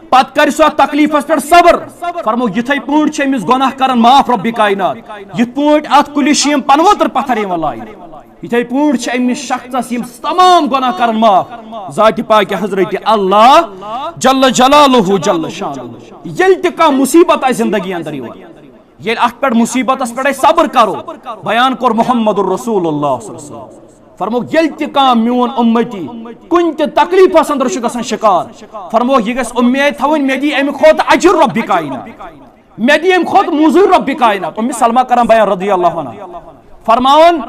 پتہٕ کرِ سُہ اتھ تکلیٖفس پٮ۪ٹھ صبر۔ فرموکھ، یِتھے پٲٹھۍ چھِ أمِس گۄناہ کران معاف رۄبِ کاینات، یِتھ پٲٹھۍ اتھ کُلِس چھِ یِم پنہٕ ؤتٕر پتھر یِوان لاینہٕ، یِتھے پٲٹھۍ چھِ أمِس شخصس یِم تمام گۄناہ کران معاف ذاتِ پاکِ حضرت اللہ جل جلالہ جل شانہ۔ ییٚلہِ تہِ کانٛہہ مصیبت آسہِ زندگی اندر یِوان، ییٚلہِ اتھ پٮ۪ٹھ مصیبتس پٮ۪ٹھ أسۍ صبر کرو، بیان کوٚر محمد رسول اللہ صلی اللہ علیہ وسلم۔ فرمووُکھ، ییٚلہِ تہِ کانٛہہ میون اُمتی کُنہِ تہِ تکلیٖفس اندر چھُ گژھان شکار، فرمووُکھ، یہِ گژھِ اُمید تھاوٕنۍ، مےٚ دی امہِ کھۄتہٕ اجر رۄبِ کاینات، مےٚ دی امہِ کھۄتہٕ موٚزوٗرۍ رۄبِ کاینات۔ اُمِ سلمہ کران بیان رضی اللہ عنہا، فرماوان،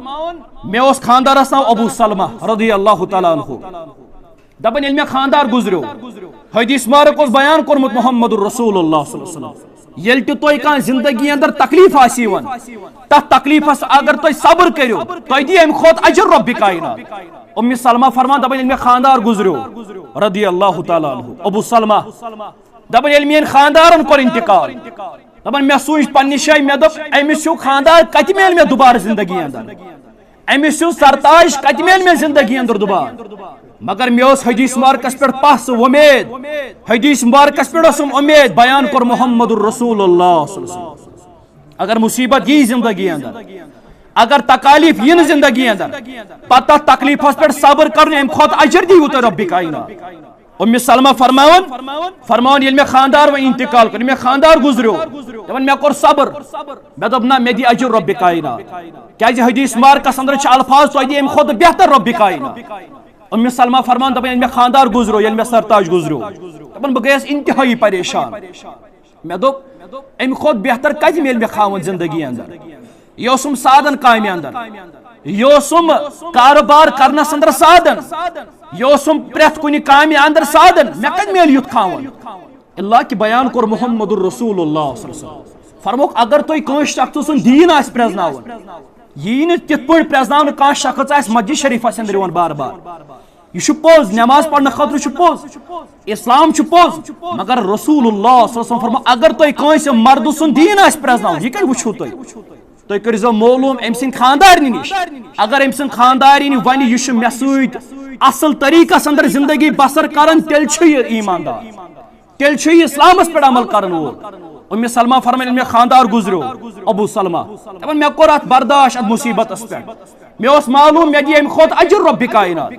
مےٚ اوس خاندارس ناو ابو سلمہ رضی اللہ تعالیٰ عنہ۔ دپان، ییٚلہِ مےٚ خاندار گُزریو، حدیث مبارک اوس بیان کوٚرمُت محمد رسول اللہ صلی اللہ علیہ وسلم، ییٚلہِ تہِ تۄہہِ کانٛہہ زندگی اندر تکلیٖف آسہِ یِوان، تتھ تکلیٖفس اگر تُہۍ صبر کٔرِو، تۄہہِ دی امہِ کھۄتہٕ اجر رۄبِ کاینات۔ اُمِ سلمہ فرمان، دپان، ییٚلہِ مےٚ خاندار گُزریو رضی اللہ تعالیٰ عنہ، ابو سلمہ، دپان، ییٚلہِ میٲنۍ خاندارن کوٚر انتقال، دپان، مےٚ سوٗنچ پننہِ جایہِ، مےٚ دوٚپ، أمِس ہیوٗ خاندار کتہِ میلہِ مےٚ دُبارٕ زندگی اندر؟ أمِس ہیوٗ سرتاج کتہِ میلہِ مےٚ زندگی اندر دُبارٕ؟ مگر مےٚ اوس حدیث مبارکس پٮ۪ٹھ پژھ وۄمید، حدیث مبارکس پٮ۪ٹھ ٲسٕم اُمید، بیان کوٚر محمد رسول اللہ صلی اللہ علیہ وسلم۔ اگر مصیبت یی زندگی اندر، اگر تکالیف یِن زندگی اندر، پتہٕ تتھ تکلیفس پٮ۪ٹھ صبر کرُن، امہِ کھۄتہٕ اجر دیٖوٕ تۄہہِ رۄبِ کاینات۔ اُمِ سلمہ فرماوان، فرماوان، ییٚلہِ مےٚ خاندار وۄنۍ انتقال کوٚر، ییٚلہِ مےٚ خاندار گُزریو، دپان، مےٚ کوٚر صبر، مےٚ دوٚپ، نہ، مےٚ دی اجر رۄبِ کاینات۔ کیازِ حدیث مبارکس اندر چھِ الفاظ، تۄہہِ دی امہِ کھۄتہٕ بہتر رۄبِ کاینات۔ اُمِ سلمہ فرمان، دپان، ییٚلہِ مےٚ خاندار گُزریو، ییٚلہِ مےٚ سرتاج گُزریو، دپان، بہٕ گٔیس انتہٲیی پریشان۔ مےٚ دوٚپ، امہِ کھۄتہٕ بہتر کتہِ میلہِ مےٚ خاوند زندگی اندر؟ یہِ اوسُم سادن کامہِ اندر، یہِ اوسُم کارٕبار کرنس اندر سادن، یہِ اوسُم پرٛٮ۪تھ کُنہِ کامہِ اندر سادن، مےٚ کتہِ میلہِ یُتھ خاوند؟ اللہ کہِ بیان کوٚر محمد رسول اللہ صلی اللہ علیہ وسلم۔ فرموکھ، اگر تۄہہِ کٲنٛسہِ شخص سُنٛد دیٖن آسہِ پرٛزناوُن، یی نہٕ تِتھ پٲٹھۍ پرٛزناونہٕ کانٛہہ شخص آسہِ مسجد شریفس اندر یِوان بار بار۔ یہِ چھُ پوٚز، نماز پرنہٕ خٲطرٕ چھُ پوٚز، اسلام چھُ پوٚز، مگر رسول اللہ صلی اللہ علیہ وسلم فرموو، اگر تۄہہِ کٲنٛسہِ مردٕ سُنٛد دیٖن آسہِ پرٛزناوُن، یہِ کتہِ وٕچھِو تُہۍ؟ تُہۍ کٔرۍزیو معلوم أمۍ سٕنٛدِ خانٛدارنہِ نِش۔ اگر أمۍ سٕنٛدِ خانٛدارِنۍ ونہِ، یہِ چھُ مےٚ سۭتۍ اصل طریقس اندر زندگی بسر کران، تیٚلہِ چھُ یہِ ایماندار، تیٚلہِ چھُ یہِ اسلامس پٮ۪ٹھ عمل کرن وول۔ اُمِ سلمہ فرمایہِ، ییٚلہِ مےٚ خانٛدار گُزریو، ابو سلمہ، دپان، مےٚ کوٚر اتھ برداشت، اتھ مصیبتس پٮ۪ٹھ۔ مےٚ اوس معلوم، مےٚ دِیہِ امہِ کھۄتہٕ اجر رۄبِ کاینات،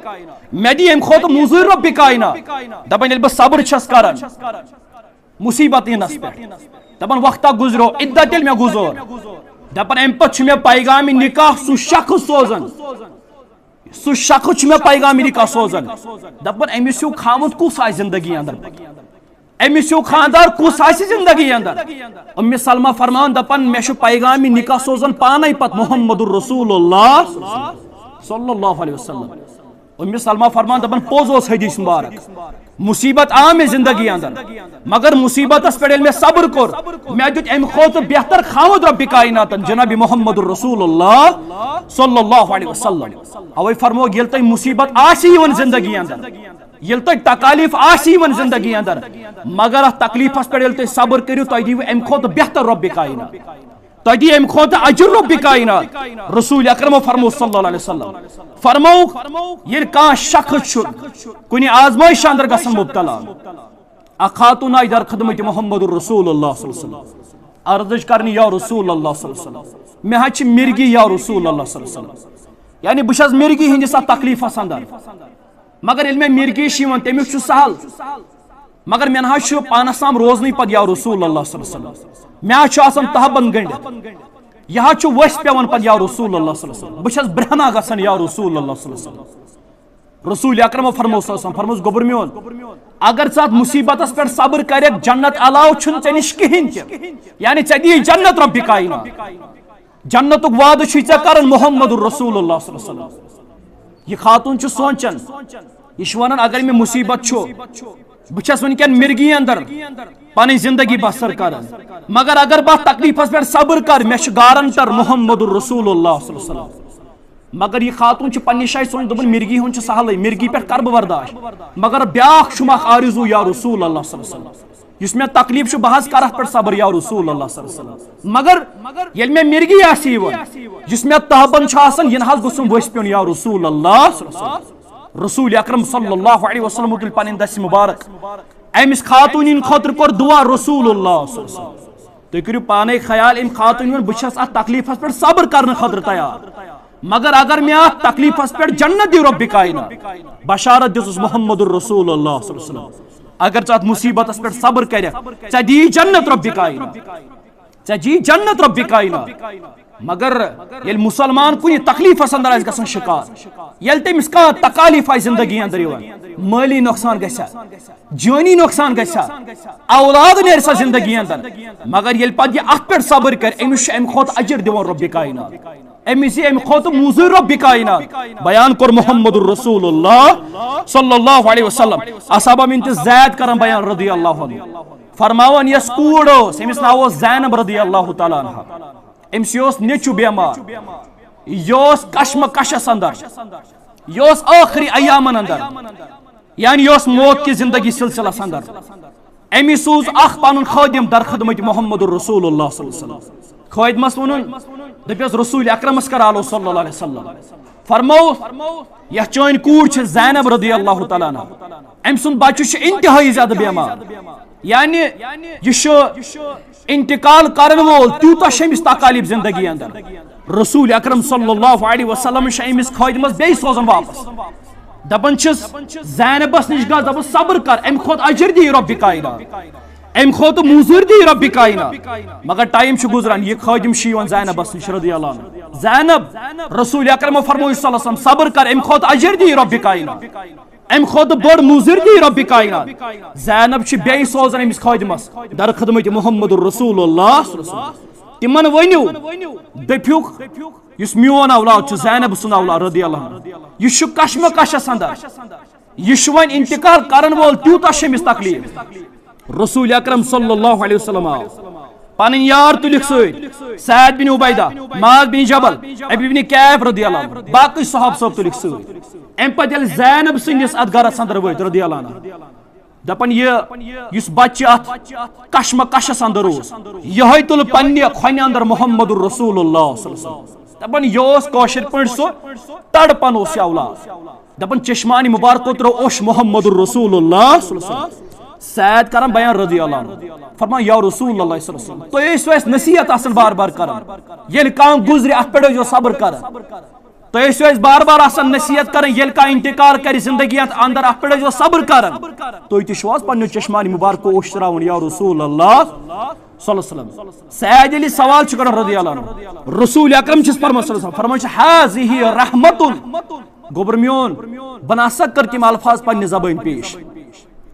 مےٚ دِیہِ امہِ کھۄتہٕ موٚزوٗرۍ رۄبِ کاینات۔ دپان، ییٚلہِ بہٕ صبر چھَس کران مصیبت یِنس پٮ۪ٹھ، دپان، وقتہ گُزریو، عدت ییٚلہِ مےٚ گُزور، دپان امہِ پتہٕ چھُ مےٚ پیغام نکاح سُہ شخص سوزان، سُہ شخص چھُ مےٚ پیغام نکاح سوزان۔ دپان أمِس ہیوٗ خاوند کُس آسہِ زندگی اندر؟ أمِس ہیوٗ خاندار کُس آسہِ زندگی اندر؟ ام سلمہ فرمان دپان مےٚ چھُ پیغام نکاح سوزان پانے پتہٕ محمد رسول اللہ صلی اللہ علیہ وسلم۔ ام سلمہ فرمان دپان پوٚز اوس حدیث مبارک، مصیبت آ مےٚ زندگی اندر، مگر مصیبتس پٮ۪ٹھ ییٚلہِ مےٚ صبر کوٚر، مےٚ دیُت امہِ کھۄتہٕ بہتر خاوند رب کائناتن جناب محمد رسول اللہ صلی اللہ علیہ وسلم۔ اوے فرمو ییٚلہِ تۄہہِ مصیبت آسہِ یِوان زندگی اندر، ییٚلہِ تۄہہِ تکالیف آسہِ یِوان زندگی اندر، مگر اتھ تکلیفس پٮ۪ٹھ ییٚلہِ تُہۍ صبر کٔرِو، تۄہہِ دِیِو امہِ کھۄتہٕ بہتر رب کائنات۔ تۄہہِ دِیہِ امہِ کھۄتہٕ اجر رۄبِ کائنات۔ رسول اکرمو فرمو صلی اللہ علیہ وسلم، فرمووُکھ، ییٚلہِ کانٛہہ شخص چھُ کُنہِ آزمٲیشہِ اندر گژھان مبتلا، اکھ خاتون آیہِ در خدمت محمد رسول اللہ صلی اللہ علیہ وسلم، عرض چھِ کرنہِ یا رسول اللہ صلی اللہ علیہ وسلم، مےٚ حظ چھِ مرگی یا رسول اللہ صلی اللہ علیہ وسلم، یعنی بہٕ چھَس مرگی ہٕنٛدِس اتھ تکلیفس اندر۔ مگر ییٚلہِ مےٚ مرگی چھِ یِوان، تَمیُک چھُ سہل۔ مگر مےٚ نہ حظ چھُ پانَس تام روزنٕے پَتہٕ یا رسول اللہ صلی اللہ علیہ وسلم۔ مےٚ حظ چھُ آسان تہبَن گٔنٛڈِتھ۔ یہِ حظ چھُ ؤسۍ پٮ۪وان پَتہٕ یا رسول اللہ صلی اللہ علیہ وسلم۔ بہٕ چھَس برہنہ گژھان یا رسول اللہ صلی اللہ علیہ وسلم۔ رسول اکرم فرموو صلی اللہ علیہ وسلم، فرمووُس، گوٚبُر میون، اگر ژٕ اَتھ مُصیٖبتَس پٮ۪ٹھ صبر کَرَکھ، جنت علاوٕ چھُنہٕ ژےٚ نِش کِہیٖنۍ تہِ۔ یعنی ژےٚ دِیہِ جنت رۄبِ کائنات۔ جنتُک وعدٕ چھُے ژےٚ کران محمد رسول اللہ صلی اللہ علیہ وسلم۔ یہِ خاتون چھُ سونچان، یہِ چھُ ونان، اگر مےٚ مصیبت چھُ، بہٕ چھَس وٕنکٮ۪ن مرگی اندر پنٕنۍ زندگی بسر کران، مگر اگر بہٕ اتھ تکلیفس پٮ۪ٹھ صبر کرٕ، مےٚ چھُ گارنٹر محمد رسول اللہ صلی اللہ علیہ وسلم۔ مگر یہِ خاتون چھُ پننہِ جایہِ سونچ، دوٚپُن، مرگی ہُنٛد چھُ سہلٕے، مرگی پٮ۪ٹھ کرٕ بہٕ برداش، مگر بیاکھ چھُم اکھ آرزو یا رسول اللہ صلی اللہ علیہ وسلم۔ یُس مےٚ تکلیف چھُ، بہٕ حظ کرٕ اتھ پٮ۪ٹھ صبر یا رسول اللہ صلی اللہ علیہ وسلم۔ مگر ییٚلہِ مےٚ مرگی آسہِ یِوان، یُس مےٚ تہبن چھُ آسان، یہِ نہ حظ گوٚژھُم ؤسۍ پیوٚن یا رسول اللہ صلی اللہ علیہ وسلم۔ رسول اکرم صلی اللہ علیہ وسلم تُلۍ پنٕنۍ دستِ مبارک أمِس خاتوٗنہِ ہِنٛدِ خٲطرٕ کوٚر دُعا رسول اللہ صلی اللہ علیہ وسلم۔ تُہۍ کٔرِو پانے خیال، أمۍ خاتوٗنہِ ووٚن، بہٕ چھَس اتھ تکلیفس پٮ۪ٹھ صبر کرنہٕ خٲطرٕ تیار، مگر اگر مےٚ اتھ تکلیفس پٮ۪ٹھ جنت دی رۄبِ کائنات، بشارت دِژٕس محمد رسول اللہ صلی اللہ علیہ وسلم، اگر ژٕ اتھ مصیبتس پٮ۪ٹھ صبر کرکھ، ژےٚ دی جنت رۄبِ کائنات، ژےٚ دی جنت رۄبِ کائنات۔ مگر ییٚلہِ مسلمان کُنہِ تکلیفس اندر آسہِ گژھان شکار، ییٚلہِ تٔمِس کانٛہہ تکالیف آسہِ زندگی اندر یِوان، مٲلی نۄقصان گژھِ ہا، جٲنی نۄقصان گژھِ ہا، اولاد نیرِ سا زندگی اندر، مگر ییٚلہِ پتہٕ یہِ اتھ پٮ۪ٹھ صبر کرِ، أمِس چھُ امہِ کھۄتہٕ اجر دِوان رۄبِ کائنات، أمِس یہِ امہِ کھۄتہٕ موٚزوٗرۍ رۄبِ کائنات۔ بیان کوٚر محمد رسول اللہ صلی اللہ علیہ وسلم۔ اصحابہ بنت زید کران بیان رضی اللہ عنہ، فرماوان، یۄس کوٗر ٲس، أمِس ناو اوس زینب رضی اللہ تعالیٰ عنہا، أمِس یہِ اوس نیٚچُو بیمار، یہِ اوس کشمکشس اندر، یہِ اوس ٲخری ایامن اندر، یعنی یہِ اوس موت کہِ زندگی سلسلس اندر۔ أمۍ سوٗز اکھ پنُن خٲدم در خدمت محمد رسول اللہ صلی اللہ علیہ وسلم۔ خٲدمس ووٚنُن، دٔپِس، رسول اکرمس کر آلو صلی اللہ علیہ وسلم۔ فرموو، یۄس چٲنۍ کوٗر چھِ زینب رضی اللہ تعالیٰ عنہا، أمۍ سُنٛد بچہِ چھُ انتہٲیی زیادٕ بیمار، یعنی یہِ چھُ انتقال کرن وول، تیوٗتاہ چھِ أمِس تکالیف زندگی اندر۔ رسول اکرم صلی اللہ علیہ وسلم چھِ أمِس خٲدمس بیٚیہِ سوزان واپس۔ دپان چھِس، زینبس نِش گژھ، دپان، صبر کر، امہِ کھۄتہٕ اجر دی رۄبِ کائنات، امہِ کھۄتہٕ موٚزوٗرۍ دی رۄبِ کائنات۔ مگر ٹائم چھُ گُزران، یہِ خٲدم چھُ یِوان زینبس نِش رضی اللہ عنہ۔ زینب، رسول اکرمو فرموو صلی اللہ علیہ وسلم، صبر کر، امہِ کھۄتہٕ اجر دی رۄبِ کائنات، امہِ کھۄتہٕ بٔڑ موٚزوٗرۍ دی رۄبِ کائنات۔ زینب چھِ بیٚیہِ سوزان أمِس خٲدمس در خدمت محمد رسول اللہ صلی اللہ علیہ وسلم۔ تِمن ؤنِو، دٔپِوکھ، یُس میون اولاد چھُ، زینب سُنٛد اولاد رضی اللہ عنہ، یہِ چھُ کشمکشس اندر، یہِ چھُ وۄنۍ انتقال کرن وول، تیوٗتاہ چھُ أمِس تکلیف۔ رسول اکرم صلی اللہ علیہ وسلم آو، پنٕنۍ یار تُلِکھ سۭتۍ، سعد بن عبیدہ، معاذ بن جبل، ابی بن کعب رضی اللہ عنہ، باقٕے صحابہ صٲب تُلِکھ سۭتۍ۔ امہِ پتہٕ ییٚلہِ زینب سٕنٛدِس اتھ گرس اندر وٲتۍ رضی اللہ عنہ، دپان، یہِ یُس بچہِ اتھ کشمکشس اندر اوس، یہے تُل پننہِ کھۄنہِ اندر محمد رسول اللہ صلی اللہ علیہ وسلم۔ دپان، یہِ اوس کٲشِر پٲٹھۍ سُہ تڑپان اوس یہِ اولاد۔ دپان، چشمانِ مبارکو ترٲو اوٚش محمد رسول اللہ صلی اللہ علیہ وسلم۔ سعد کران بیان رضی اللہ عنہ، فرمان، یا رسول اللہ صلی اللہ علیہ وسلم، تُہۍ ٲسِو اَسہِ نصیحت آسان بار بار کران، ییٚلہِ کانٛہہ گُزرِ، اتھ پٮ۪ٹھ ٲسۍزیو صبر کران۔ تُہۍ ٲسِو اَسہِ بار بار آسان نصیحت کران، ییٚلہِ کانٛہہ انتقال کرِ زندگی اتھ اندر، اتھ پٮ۪ٹھ ٲسۍزیو صبر کران۔ تُہۍ تہِ چھِو حظ پننیو چشمانِ مبارکو اوٚش ترٛاوان، یا رسول اللہ صلی اللہ علیہ وسلم؟ صلی اللہ علیہ وسلم۔ سید علی سوال چھُ کران رضی اللہ عنہ، رسول اکرم چھُس فرمان صلی اللہ علیہ وسلم، فرمان چھُ، "هذه رحمة"، گوٚبر میون، بہٕ نہ سا کر تِم الفاظ پننہِ زبٲنۍ پیش،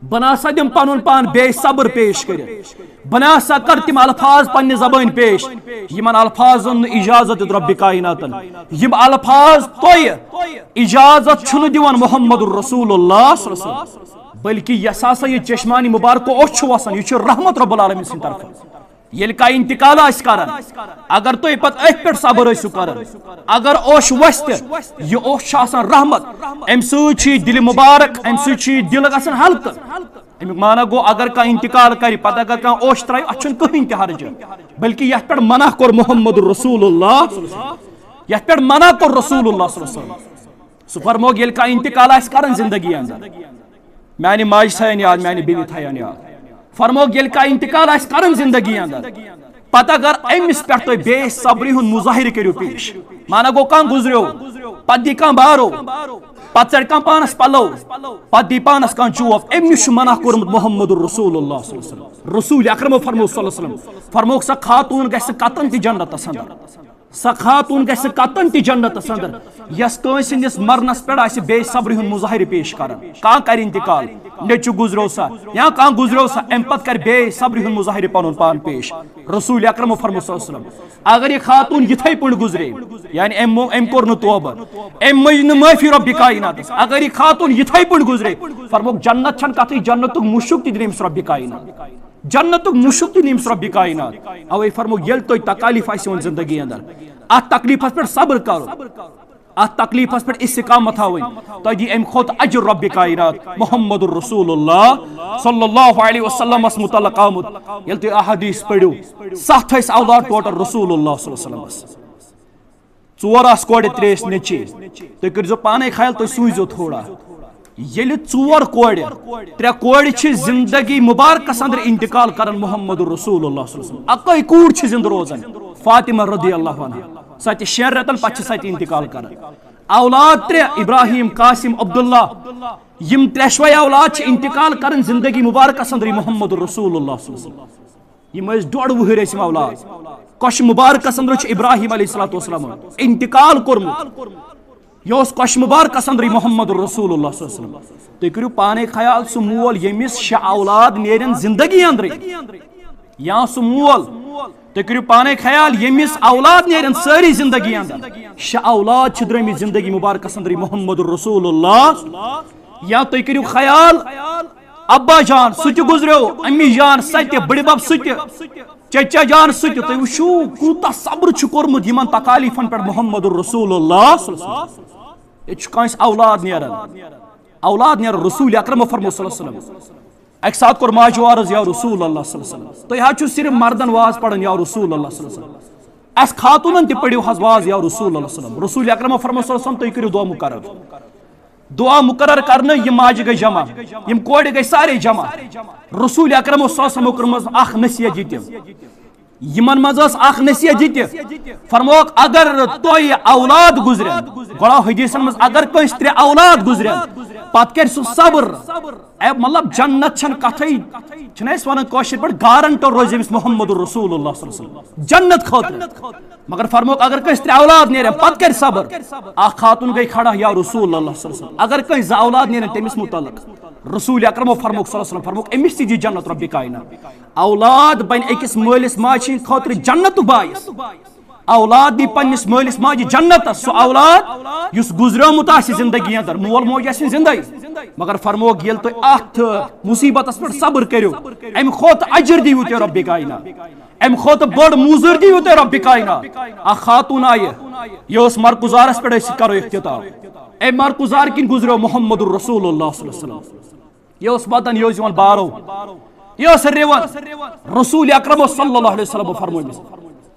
بہٕ نہ سا دِم پنُن پان بے صبر پیش کٔرِتھ، بہٕ نہ سا کر تِم الفاظ پننہِ زبٲنۍ پیش، یِمن الفاظن نہٕ اجازت دیُت رۄبِ کائناتن، یِم الفاظ تۄہہِ اجازت چھُنہٕ دِوان محمد رسول اللہ صلی اللہ علیہ وسلم، بلکہ یۄس ہسا یہِ چشمانی مبارک اوٚش چھُ وسان، یہِ چھُ رحمت رب العالمین سٕنٛدِ طرفہٕ۔ ییٚلہِ کانٛہہ انتقال آسہِ کران، اگر تُہۍ پتہٕ أتھۍ پٮ۪ٹھ صبر ٲسِو کران، اگر اوٚش وسہِ تہِ، یہِ اوٚش چھُ آسان رحمت، امہِ سۭتۍ چھُ یہِ دِلہِ مبارک، امہِ سۭتۍ چھُ یہِ دِل گژھان ہلکہٕ۔ امیُک معنی گوٚو، اگر کانٛہہ انتقال کرِ، پتہٕ اگر کانٛہہ اوٚش ترایہِ، اتھ چھُنہٕ کٕہٕنۍ تہِ حرج، بلکہ یتھ پٮ۪ٹھ منع کوٚر محمد رسول اللہ، یتھ پٮ۪ٹھ منع کوٚر رسول اللہ صلی اللہ علیہ وسلم۔ سُہ فرموو، ییٚلہِ کانٛہہ انتقال آسہِ کران زندگی اندر، میانہِ ماجہِ تھاین یاد، میانہِ بیٚنہِ تھاین یاد۔ فرموو، ییٚلہِ کانٛہہ انتقال آسہِ کران زندگی اندر، پتہٕ اگر أمِس پٮ۪ٹھ تُہۍ بے صبری ہُنٛد مظاہرٕ کٔرِو پیش، معنی گوٚو، کانٛہہ گُزریو، پتہٕ دی کانٛہہ بارو، پتہٕ ژَٹہِ کانٛہہ پانس پلو، پتہٕ دی پانس کانٛہہ چوب، أمۍ نِش چھُ منع کوٚرمُت محمد رسول اللہ صلی اللہ علیہ وسلم۔ رسول اکرم فرموو صلی اللہ علیہ وسلم، فرمووُکھ، سۄ خاتوٗن گژھِ قطعاً تہِ جنتس اندر۔ سۄ خاتوٗن گژھِ قطعاً تہِ جنتس اندر، یۄس کٲنٛسہِ ہٕنٛدِس مرنس پٮ۪ٹھ آسہِ بے صبری ہُنٛد مظاہرٕ پیش کران۔ کانٛہہ کرِ انتقال، نیٚچُو گُزریو سا یا کانٛہہ گُزریو سا، امہِ پتہٕ کرِ بے صبری ہُنٛد مظاہرٕ پنُن پان پیش۔ رسول اکرم فرموو صلی اللہ علیہ وسلم، اگر یہِ خاتوٗن یِتھے پٲٹھۍ گُزرے، یعنی أمۍ مو-، أمۍ کوٚر نہٕ توبہٕ، أمۍ مٔنٛج نہٕ معٲفی رۄبِ کائناتس، اگر یہِ خاتوٗن یِتھے پٲٹھۍ گُزرے، فرمووُکھ، جنت چھنہٕ کتھٕے، جنتُک مُشُک تہِ دِنہٕ أمِس رۄبِ کائنات۔ جنتُک مُشُک تہِ نیمِس رۄبِ کائنات۔ اوے فرموو، ییٚلہِ تۄہہِ تکالیف آسہِ یِوان زندگی اندر، اتھ تکلیفس پٮ۪ٹھ صبر کرو، اتھ تکلیفس پٮ۪ٹھ استقامت تھاوٕنۍ، تۄہہِ دی امہِ کھۄتہٕ اجر رۄبِ کائنات۔ محمد رسول اللہ صلی اللہ علیہ وسلمس متعلق آمُت، ییٚلہِ تُہۍ احادیث پٔرِو، ستھ ٲسۍ اولاد ٹوٹل رسول اللہ صلی اللہ علیہ وسلمس۔ ژور آسہٕ کورِ، ترٛےٚ ٲسۍ نیٚچِوۍ۔ تُہۍ کٔرۍزیو پانے خیال، تُہۍ سوٗنچزیو تھوڑا۔ ییٚلہِ ژور کورِ، ترٛےٚ کورِ چھِ زندگی مبارکس اندر انتقال کران محمد رسول اللہ صلی اللہ علیہ وسلم، اکٲے کوٗر چھِ زندٕ روزان، فاطمہ رضی اللہ عنہا، سۄ تہِ شٮ۪ن رٮ۪تن پتہٕ چھِ سۄ تہِ انتقال کران۔ اولاد ترٛےٚ، ابراہیم، قاسم، عبداللہ، یِم ترٛٮ۪شوے اولاد چھِ انتقال کران زندگی مبارکس اندرٕے محمد رسول اللہ صلی اللہ علیہ وسلم۔ یِم ٲسۍ ڈۄڈ وُہٕرۍ ٲسۍ یِم اولاد۔ کۄشہِ مبارکس اندر چھُ ابراہیم علیہ الصلوۃ والسلام انتقال کوٚرمُت۔ یہِ اوس کۄشہِ مبارکس اندرٕے محمد رسول اللہ صلی اللہ علیہ وسلم۔ تُہۍ کٔرِو پانے خیال، سُہ مول ییٚمِس شےٚ اولاد نیرن زندگی اندرٕے، یا سُہ مول، تُہۍ کٔرِو پانے خیال، ییٚمِس اولاد نیرن سٲری زندگی اندر، شےٚ اولاد چھِ درٛٲمٕتۍ زندگی مبارکس اندرٕے محمد رسول اللہ۔ یا تُہۍ کٔرِو خیال، ابا جان سُہ تہِ گُزریو، امی جان سۄ تہِ، بٕڈِ بب سُہ تہِ، چچا جان سُہ تہِ۔ تُہۍ وٕچھِو، کوٗتاہ صبر چھُ کوٚرمُت یِمن تکالیفن پٮ۪ٹھ محمد رسول اللہ صلی اللہ علیہ وسلم۔ ییٚتہِ چھُ کٲنٛسہِ اولاد نیران، اولاد نیران، رسول اکرم فرموو صلی اللہ علیہ وسلم۔ اکہِ ساتہٕ کوٚر ماجہِ عرض، یا رسول اللہ صلی اللہ علیہ وسلم، تُہۍ حظ چھِو صرف مردن واز پران، یا رسول اللہ صلی اللہ علیہ وسلم، اَسہِ خاتوٗنن تہِ پٔرِو حظ واز، یا رسول اللہ صلی اللہ علیہ وسلم۔ رسول اکرم فرموو صلی اللہ علیہ وسلم، تُہۍ کٔرِو دعا مقرر۔ دعا مقرر کرنہٕ، یِم ماجہِ گٔے جمع، یِم کورِ گٔے سارے جمع۔ رسول اکرم صلی اللہ علیہ وسلم کٔرمٕژ اکھ نصیحت یہِ تہِ۔ یِمن منٛز ٲس اکھ نصیحت یہِ تہِ، فرمووُکھ، اگر تۄہہِ اولاد گُزرن، گۄڈٕ آو حدیثن منٛز، اگر کٲنٛسہِ ترٛےٚ اولاد گُزرن، پتہٕ کرِ سُہ صبر۔ اے، مطلب، جنت چھنہٕ کتھے، چھِنہٕ أسۍ ونان کٲشِر پٲٹھۍ، گارنٹر روزِ أمِس محمد رسول اللہ صلی اللہ علیہ وسلم جنت خٲطرٕ۔ مگر فرمووُکھ، اگر کٲنٛسہِ ترٛےٚ اولاد نیرن، پتہٕ کرِ صبر۔ اکھ خاتون گٔے کھڑا، یا رسول اللہ صلی اللہ علیہ وسلم، اگر کٲنٛسہِ زٕ اولاد نیرن تٔمِس متعلق، رسول اکرمو فرمووُکھ صلی اللہ علیہ وسلم، فرمووُکھ، أمِس تہِ دی جنت رۄبِ کائنات۔ اولاد بنہِ أکِس مٲلِس ماجہِ ہٕنٛدِ خٲطرٕ جنتُک باعث۔ اولاد دی پننِس مٲلِس ماجہِ جنتس، سُہ اولاد یُس گُزریومُت آسہِ زندگی اندر، مول موج آسہِ زندے، مگر فرمووُکھ، ییٚلہِ تُہۍ اتھ مصیبتس پٮ۪ٹھ صبر کٔرِو، امہِ کھۄتہٕ اجر دیٖوٕ تۄہہِ رۄبِ کائنات، امہِ کھۄتہٕ بٔڑ موٚزوٗرۍ دیٖوٕ تۄہہِ رۄبِ کائنات۔ اکھ خاتون آیہِ، یہِ ٲس مرکزارس پٮ۪ٹھ، أسۍ کرو اختتام۔ امہِ مرکزار کِنۍ گُزریو محمد رسول اللہ صلی اللہ علیہ وسلم۔ یہِ اوس وَدان، یہِ اوس یِوان بارو، یہِ اوس رِوان۔ رسول اکرم صلی اللہ علیہ وسلم فرمٲومٕژ،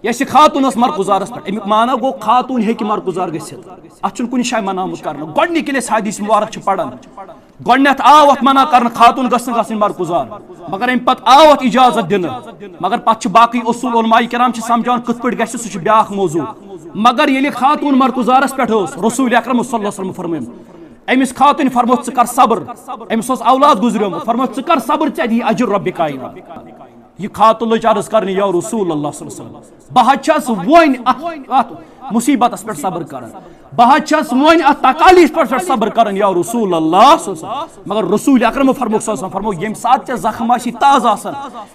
یۄس یہِ خاتون ٲس مرکزارس پٮ۪ٹھ، اَمیُک معنی گوٚو خاتون ہیٚکہِ مرکزار گٔژھِتھ۔ اَتھ چھُنہٕ کُنہِ جایہِ منعمت کرنہٕ۔ گۄڈٕنِکۍ ییٚلہِ أسۍ حدیث مبارک چھِ پران، گۄڈٕنٮ۪تھ آو اَتھ منع کرنہٕ، خاتون گٔژھ نہٕ گژھٕنۍ مرکزار، مگر اَمہِ پتہٕ آو اَتھ اجازت دِنہٕ۔ مگر پتہٕ چھِ باقٕے اصوٗل علماء کرام چھِ سمجھاوان کِتھ پٲٹھۍ گژھِ، سُہ چھُ بیٛاکھ موضوع۔ مگر ییٚلہِ خاتون مرکزارس پٮ۪ٹھ ٲس، رسول اکرم صلی اللہ علیہ وسلم فرمٲومٕژ، أمِس خاتوٗنۍ فرموو، "ژٕ کر صبر۔" أمِس اوس اولاد گُزریومُت، فرموو، "ژٕ کر صبر، ژےٚ دِیہِ اجر رۄبِ کائنات۔" یہ خاتون لٔج عرض کرنہِ، یا رسول اللہ صلی اللہ علیہ وسلم، بہٕ حظ چھَس وۄنۍ اتھ، اتھ مصیبتس پٮ۪ٹھ صبر کران، بہٕ حظ چھَس وۄنۍ اتھ تکالیف پٮ۪ٹھ، پٮ۪ٹھ صبر کران، یا رسول اللہ صلی اللہ علیہ وسلم۔ مگر رسول اکرم فرموو صلی اللہ علیہ وسلم، فرموو، ییٚمہِ ساتہٕ ژےٚ زخم آسی تازٕ آسان،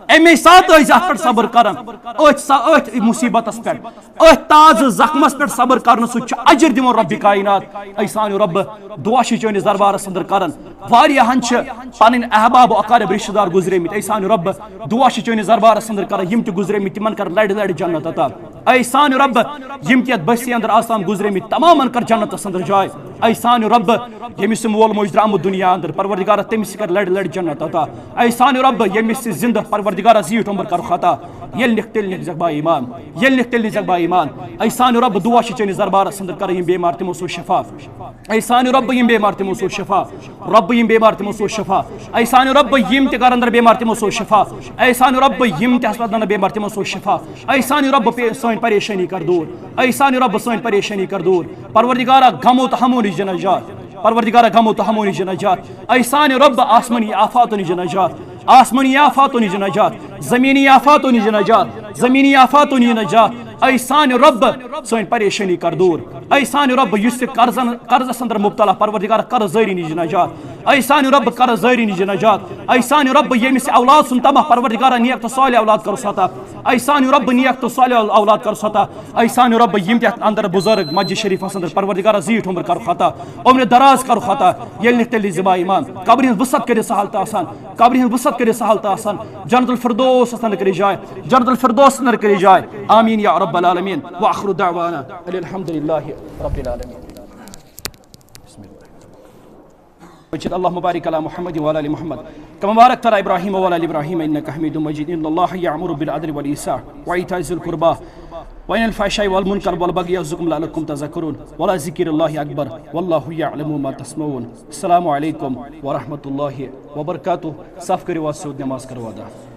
امی ساتہٕ ٲسۍ زِ اتھ پٮ۪ٹھ صبر کران، أتھۍ سا-، أتھۍ مصیبتس پٮ۪ٹھ، أتھۍ تازٕ زخمس پٮ۪ٹھ صبر کرنہٕ سۭتۍ چھُ اجر دِوان رب کائنات۔ اے سانہِ رب، دعا چھِ چٲنِس دربارس اندر کران، واریاہن چھِ پنٕنۍ احباب و اقارب رشتہٕ دار گزریمٕتۍ۔ اے سانہِ رب، دعا چھِ چٲنِس دربارس اندر کران، یِم تہِ گزریمٕتۍ، تِمن کر لڑِ لڑِ جنت عطا۔ اے سانہِ رب، یِم تہِ یتھ بستی اندر آز تام گزریمٕتۍ، تمامن کر جنتس اندر جاے۔ اے سانہِ رب، ییٚمِس یہِ مول موج درامُت دُنیا اندر، پروردگارا، تٔمِس کر لڑِ لڑِ جنت عطا۔ اے سانہِ رب، ییٚمِس یہِ زندٕ، پروردگارا، زیٖٹھ عمر کرُکھ عطا۔ ییٚلہِ نِکھ تیٚلہِ نِکھ زکھ با ایمان، ییٚلہِ نِکھ تیٚلہِ نِکھ زکھ با ایمان۔ اے سانہِ رب، دعا چھِ چٲنِس دربارس اندر کران، یِم بیمار تِمو سوز شفا۔ اے سانہِ رب، یِم بیمار تِمو سوز شفا۔ رب، یِم بیمار تِمو سوز شفا۔ اے سانہِ رب، یِم تہِ گرن اندر بیمار تِمو سوز شفا۔ اے سانہِ رب، یِم تہِ ہسپتالن اندر بیمار تِمو سوز شفا۔ اے سانہِ رب، پے-، سٲنۍ پریشٲنی کر دوٗر۔ اے سانہِ رب، سٲنۍ پریشٲنی کر دوٗر۔ پروردگارا، غمو تہٕ ہمو نِش دِنس نجات۔ پروردگارا، غمو تہٕ ہمو نِش دِنس نجات۔ اے سانہِ رب، آسمٲنی آفاتو نِش دِنس نجات۔ آسمٲنی آفاتو نِش دِنس نجات۔ زمینی آفاتو نِش دِنس نجات۔ زمینی آفاتو نِش دِنس نجات۔ اے سانہِ رب، سٲنۍ پریشٲنی کر دوٗر۔ اے سانہِ رب، یُس تہِ قرضن، قرضس اندر مبتلا، پروردگار، قرض زٲری نِش نجات۔ اے سانہِ رب، قرض زٲری نِش نجات۔ اے سانہِ رب، ییٚمِس اولاد سُنٛد طمع، پروردگار، نیک تہٕ صالح اولاد کر عطا۔ اے سانہِ رب، نیک تہٕ صالح اولاد کر عطا۔ اے سانہِ رب، یِم تہِ اتھ اندر بزرگ مسجد شریفس اندر، پروردگار، زیٖٹھ عمر کر عطا، عمر دراز کر عطا۔ ییٚلہِ نِکھ تیٚلہِ زِبا ایمان، قبرِ ہٕنٛز وسعت کٔرِو سہل تہٕ آسان، قبرِ ہٕنٛز وسعت کٔرِو سہل تہٕ آسان، جنت الفردوس اندر کٔرِو جاے، جنت الفردوس اندر کٔرِو جاے۔ آمین یا رب العالمین۔ وآخر دعوانا ان الحمد لله رب العالمين۔ بسم الله۔ وجد اللهم بارك على محمد وعلى ال محمد كما باركت على ابراهيم وعلى ال ابراهيم انك حميد مجيد. ان الله يأمر بالعدل والاحسان وايتاء ذي القربى وينهى عن الفحشاء والمنكر والبغي يعظكم لعلكم تذكرون. ولذكر الله اكبر والله يعلم ما تصنعون. السلام عليكم ورحمة الله وبركاته. صف کٔرِو حظ سیوٚد، نماز کرو ادا۔